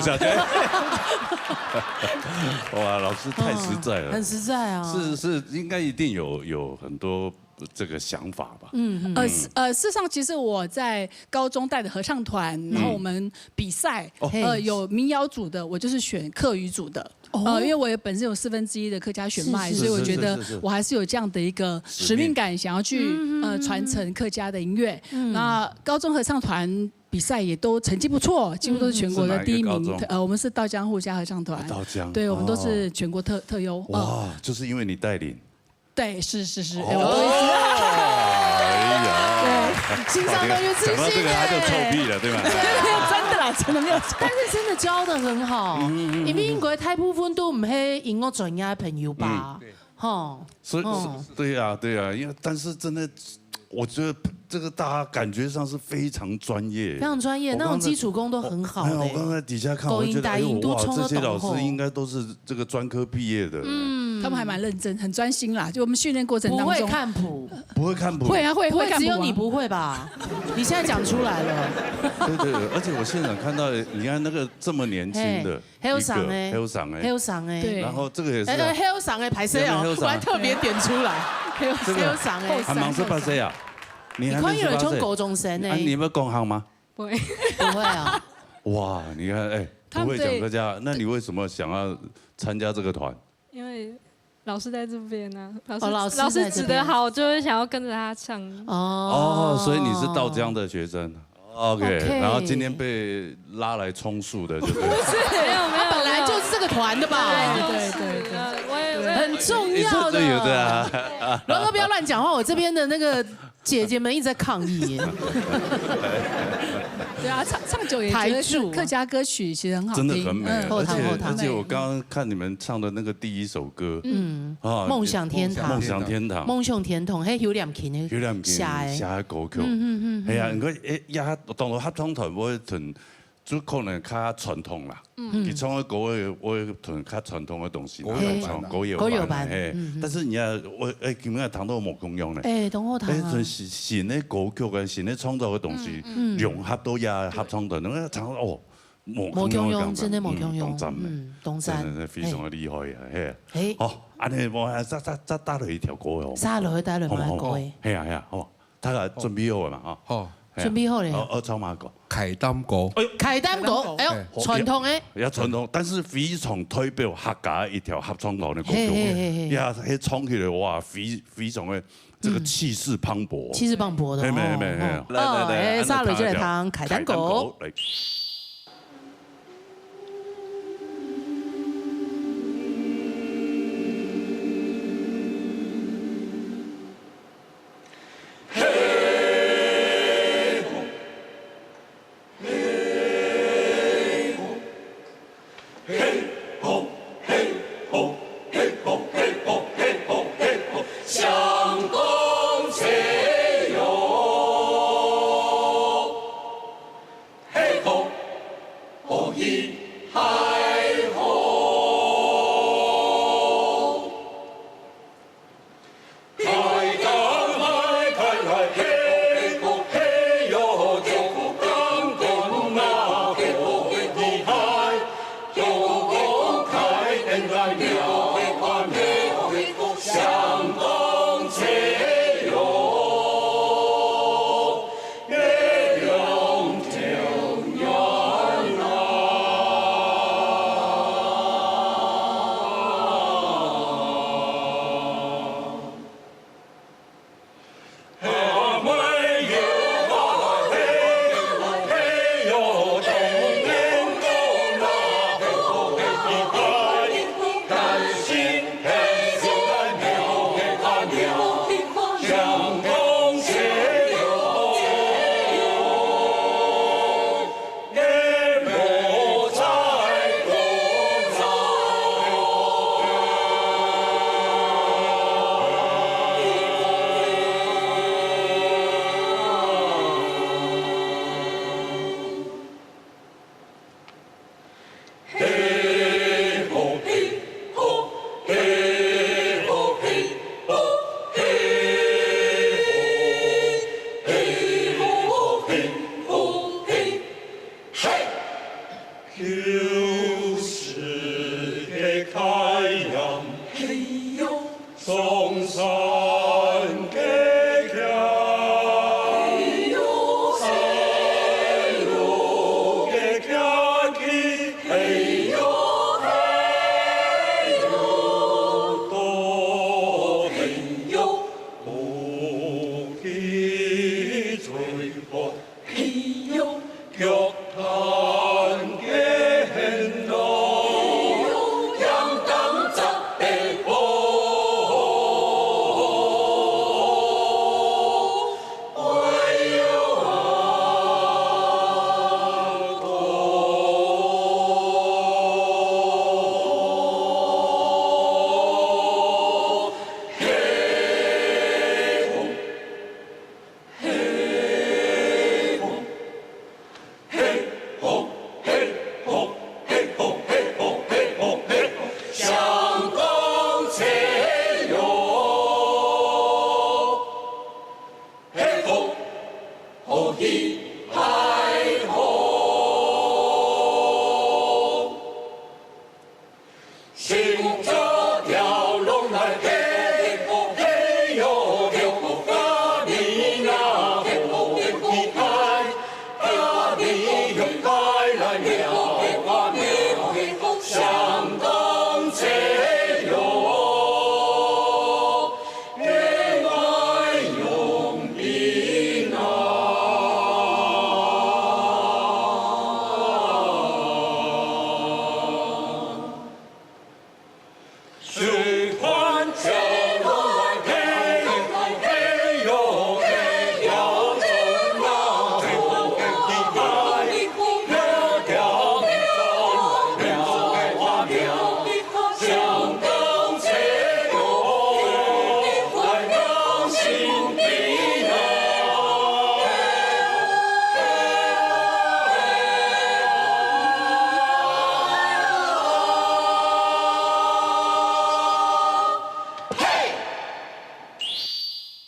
哇，老师太实在了，很实在啊。是是，应该一定有有很多这个想法吧？嗯嗯。呃呃，事实上，其实我在高中带的合唱团，然后我们比赛，呃，有民谣组的，我就是选客语组的。呃，因为我也本身有四分之一的客家血脉，所以我觉得我还是有这样的一个使命感，想要去呃传承客家的音乐。那高中合唱团比赛也都成绩不错，几乎都是全国的第一名。呃，我们是稻江客家合唱团，稻江，对，我们都是全国特特优。哇，就是因为你带领。 对，是是是，哎，我都会知道。哎呀，对，欣赏都有自信。讲到这个他就臭屁了，对吗？真的啦，真的没有错。但是真的教得很好，因为英国大部分都毋係音乐专业的朋友吧？吼，所以，对呀对呀，因为但是真的，我觉得这个大家感觉上是非常专业，非常专业，那种基础功都很好的。我刚才底下看，我觉得，哎呦哇，这些老师应该都是这个专科毕业的。 他们还蛮认真，很专心啦。就我们训练过程当中，不会看谱，不会看谱，会啊会会看谱啊。不会只有你不会吧？你现在讲出来了。对对对，而且我现场看到，你看那个这么年轻的一个，后生的，后生的，后生的，对，然后这个也是，哎，后生的，拍谁哦？我还特别点出来，后生的，还蛮是拍谁啊？你还蛮是拍谁？你看有人从高中生呢，啊，你有没有讲行吗？不会，不会啊。哇，你看，哎，不会讲客家，那你为什么想要参加这个团？ 因为老师在这边啊，老师、哦，老师在这边。老师指得好，我就会想要跟着他唱。哦，所以你是稻江的学生，OK，OK。然后今天被拉来充数的，对不对？不是，没有没有，他本来就是这个团的吧？对对对对，我也我也很重要的。对啊。龙哥不要乱讲话，我这边的那个姐姐们一直在抗议耶。对啊，唱唱久也觉得是客家歌曲其实很好听，真的很美，嗯，而且而且我刚刚看你们唱的那个第一首歌，嗯，啊，梦想天堂，梦想天堂，梦想天堂，嘿，有两琴的，有两琴写的，写的歌曲，嗯嗯嗯，哎呀，你看，哎呀，当然合唱团我会很，就可能较传统啦，嗯，佢唱的歌我会我会很较传统的东西拿来唱，歌謠版，歌谣版，嘿，但是你看我哎，今日谈到无共样呢，哎，等我谈啊，哎，新新的歌曲跟新的创作的东西，融合到也合唱团，那个唱哦。 无共样，真的无共样，嗯，当赞，嗯，当赞，真的非常的厉害啊，嘿。好，安尼我再再再带来一条歌哦，再来带来一条歌，嘿啊嘿啊，好，大家准备好了嘛哈？好，準備好了。哦，哦，唱麼个歌？凱丹歌。哎喲，凱丹歌，哎喲，哎。傳統的。也傳統，但是非常代表客家一條合唱團的歌曲。嘿，嘿，嘿，嘿。呀，彼唱起來，哇，非，非常的這個氣勢磅礴。氣勢磅礴的，嘿，嘿，嘿，嘿。哦。來，來，來，哦，哎，咱來聽一下。煞落就來聽凱丹歌。凱丹歌，來。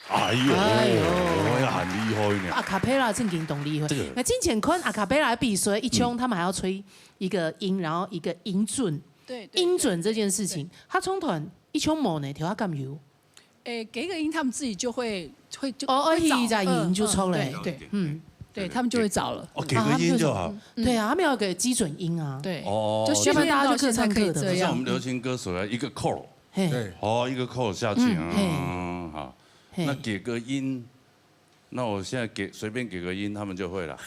哎喲，哎喲。哎呀，很厲害呢。阿卡貝拉正經當厲害。這個那之前看阿卡貝拉的比賽，一場他們還要吹一個音，然後一個音準。對，對，音準這件事情，對。合唱團一場無呢，調下敢有？誒，給個音，他們自己就會，會，就，哦，哦，會找。起一隻音就出來。嗯，嗯，對，對。嗯。对，他们就会找了。哦，给个音就好。对啊，他们要有个基准音啊。对，哦就训练到现在可以这就像我们样。流行歌手啊，一个 chord，嘿，哦，一个 chord 下去，嗯嘿嗯，好。嘿那给个音，那我现在给随便给个音，他们就会了。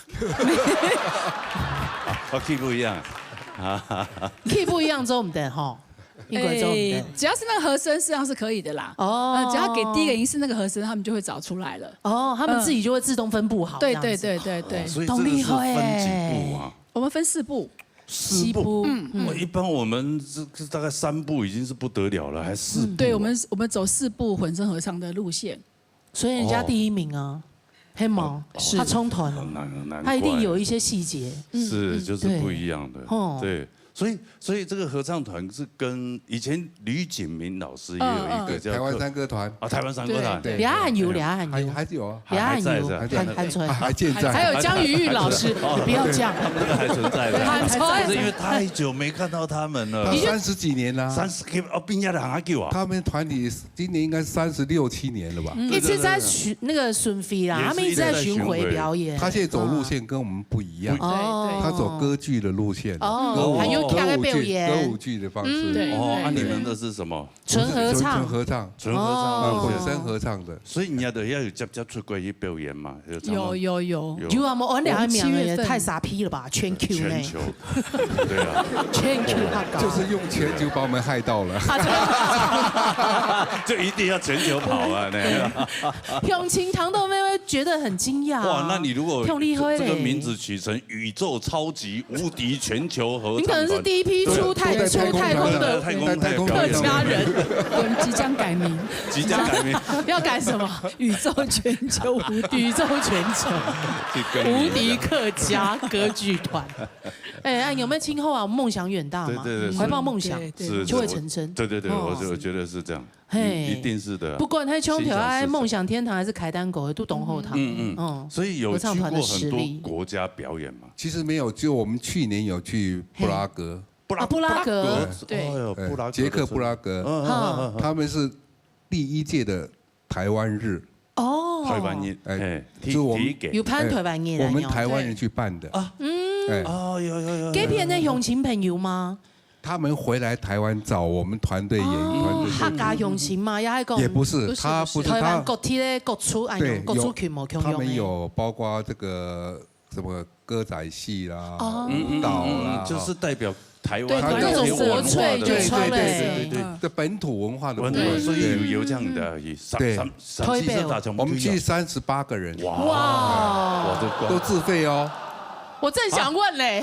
啊，key 不一样。，key 不一样，做毋得吼，应该做毋得。只要是那个和声，实际上是可以的啦。哦呃，只要给第一个音是那个和声，他们就会找出来了。哦，他们自己就会自动分布好。对这样子对对对对，所以这个是分几步啊？我们分四步。西部，嗯，一般我们这这大概三步已经是不得了了，还四步。对，我们我们走四步混声合唱的路线。所以人家第一名啊，黑毛，他冲团了，很难很难，他一定有一些细节。是就是不一样的。哦，对，所以所以这个合唱团是跟以前吕景明老师也有一个叫台湾山歌团啊，台湾山歌团，对，两岸有，两岸还有，还是有啊，两岸有，还在还还出来，还健在。还有江瑜玉老师，你不要这样，那个还存在的。还存在是因为太久没看到他们了他，三十几年了，三十哦，比人家还久啊。他们团体今年应该三十六七年了吧？一直在巡那个巡回啦，他们一直在巡回表演。他现在走路线跟我们不一样，哦，他走歌剧的路线，哦歌舞还有跳个表演歌舞剧歌舞剧的方式，对哦，啊，你们的是什么？纯合唱，纯合唱，纯合唱哦路线。混声合唱的。所以你要的要有接接触过去表演嘛，有常常有有有，有就我们玩两个名我们七月份也太傻逼了吧，全球呢全，球，对啊，全球他搞，就是用全球把我们害到了。就一定要全球跑啊，那样。永清堂豆妹会觉得很惊讶啊。哇，那你如果挺厉害嘞这个名字取成宇宙超级无敌全球合唱团，你可能是第一批出太出太空的太空客家人，我们即将改名，即将改名，要改什么？宇宙全球无敌宇宙全球去跟你无敌客家歌剧团。哎，哎，有没有听后啊？梦想远大嘛，对对对怀抱梦想对对是就会成真。对对对，哦我是我觉得是这样，嘿一定是的。不管他冲心想事成跳爱梦想天堂还是开单狗，都懂后堂。嗯嗯嗯，所以有合唱团的去过很多实力国家表演嘛，其实没有，就我们去年有去布拉格，啊，布拉格，对哎呦，哎布拉格的捷克布拉格，嗯嗯嗯他们是第一届的台湾日，哦，台湾人，哎哎，就我们第一个有潘台湾人，我们台湾人去办的，啊，哎，哦，有有有，这片的乡亲朋友吗？他们回来台湾找我们团队演员，团队客家乡亲嘛，也还讲也不是，不是他不是他，台湾各地的各处，哎呦，对，各处群无共样的。他们有包括这个什么歌仔戏啦、哦舞蹈啦，嗯，就是代表台湾对各种国粹就出来。对对对对。这本土文化的部文分，化，所以有对有这样的意思。对三三推表四十大全部我们去三十八个人，哇哇，哇，这都自费哦，我正想问嘞，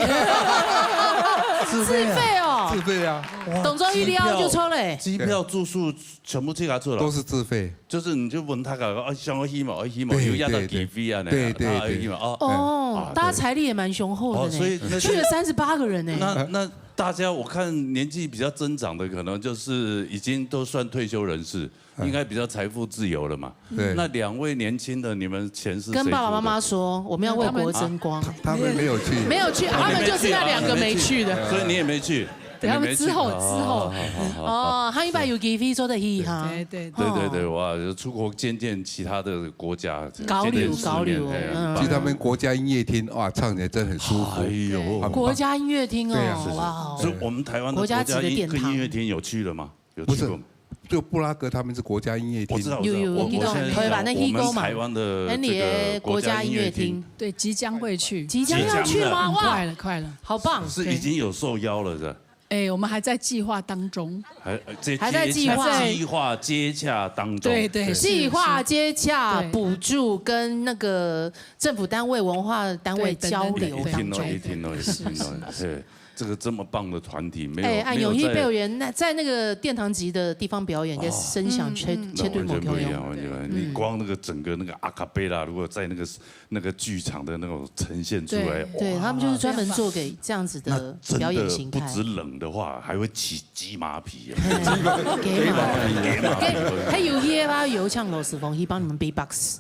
自费哦，自费啊，动作一撩就出嘞。机票住宿全部自家出了，都是自费。就是你就问他个，啊，想要去嘛，要去嘛，对有压到对对几飞啊，那对对他要去嘛，哦。哦啊，大家财力也蛮雄厚的哦所以那呢，去了三十八个人呢。那那大家我看年纪比较增长的，可能就是已经都算退休人士，应该比较财富自由了嘛。对那两位年轻的，你们钱是谁跟爸爸妈妈出的？说，我们要为国争光。他们没有去，没有去，他们就是那两个没去的。所以你也没去。对他们你没去之后之后哦好好好好哦，他一般有机会做得去哈。对对对对对，哇，就出国见见其他的国家，交流见见世面交流哎嗯去他们国家音乐厅，哇，唱起来真的很舒服哎。呦，国家音乐厅对啊哦，哇哦所，以我们台湾的国家级的音殿堂音乐厅有去了吗？有不是去过吗？就布拉格他们是国家音乐厅，我知道，我知道，有有有我我现在你懂台湾的我们戏骨嘛台湾的哎你的这个国家音乐厅国家音乐厅，对，即将会去，即将要去吗？即将的哇快，了快了。好棒！是已经有受邀了，是吧？哎，我们还在计划当中。还呃这还在计划接洽计划接洽当中。对对，是计划接洽、对补助跟那个政府单位、文化单位对交流对当中一听了，一。听了，一听了，对，这个这么棒的团体，没有哎，按没有在游戏表演，那在那个殿堂级的地方表演，跟声响绝那绝对完全不一样，没有用。完全不一样。你光那个整个那个 a cappella，如果在那个那个剧场的那种呈现出来，对哇对他们就是专门做给这样子那的真的表演形态。不止冷的話，還會起雞麻皮耶。雞麻皮。雞麻皮。還有夜吧，有請羅斯峰去幫你們 beatbox。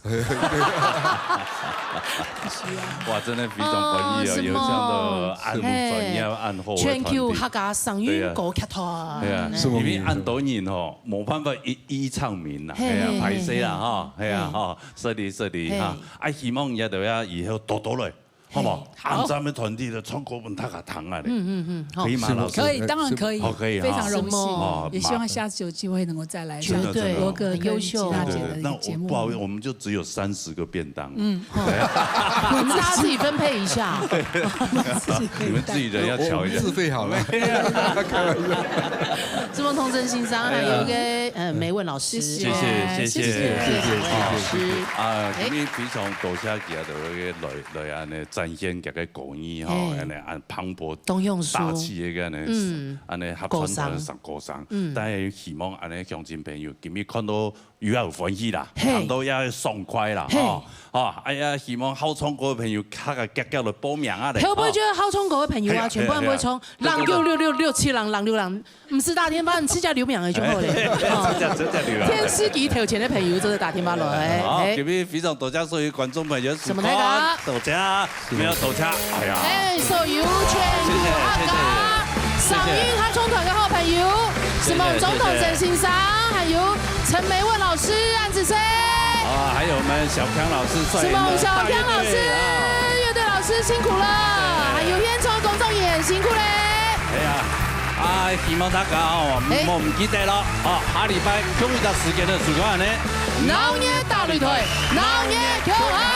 哇，真的非常歡喜哦，哦，有這樣的恁專業、恁好的團體。全球客家聲韻歌劇團。對啊，因為恁多人吼，無辦法一一唱名啦，哎呀，歹勢啦哈，哎呀哈，失禮失禮哈，啊，希望也都要以後多多來。 好不好？好。恁樣个團體的唱歌分大家聽啊咧。嗯嗯嗯，好。可以嗎，老師？可以，當然可以，好，可以哈。非常榮幸，哦，也希望下次有機會能夠再來上羅哥跟其他姐的節目。對，對，對，那我不好意思，我們就只有三十個便當。嗯，好。我們大家自己分配一下。你們自己人要喬一下。我，我們自費好了。開玩笑。什麼童真先生，還有一個，呃，美文老師。謝謝，謝謝，謝謝，謝謝，謝謝。啊，今日非常多謝佢啊，就係來，來恁樣展現佢个 歌藝吼，嘿。恁樣恁磅礴當用書。大氣个恁樣，嗯。恁樣合唱團个歌聲。歌聲。嗯。但係希望恁樣鄉親朋友今日看到有也有歡喜啦，嘿。聽到也有爽快啦，嘿。吼。吼，哎呀，希望好唱歌个朋友較加遽遽來報名啊咧。會不會覺得好唱歌个朋友啊，吼。全部人會唱，嘿啊，嘿啊，嘿啊。對，對，對。零九六六六七零零六零，毋使打電話，你直接留名个就好咧。哎，吼。直接，直接留啊。電視機頭前个朋友，做得打電話來。好，嘿。今日非常多謝所有觀眾朋友收看，什麼那個？多謝。 沒有，多謝，哎呀。哎，所有全球客家聲韻合唱團个好朋友，謝謝，什麼總統鄭先生，還有陳美文老師、安子生，啊，還有我們小強老師率領的大樂隊，什麼小強老師，啊。樂隊老師辛苦了，還有現場工作人員辛苦咧。哎呀，啊，希望大家哦，哎。莫毋記得咯，哦，下禮拜同一隻時間个時間呢，鬧熱大擂台，鬧熱共下。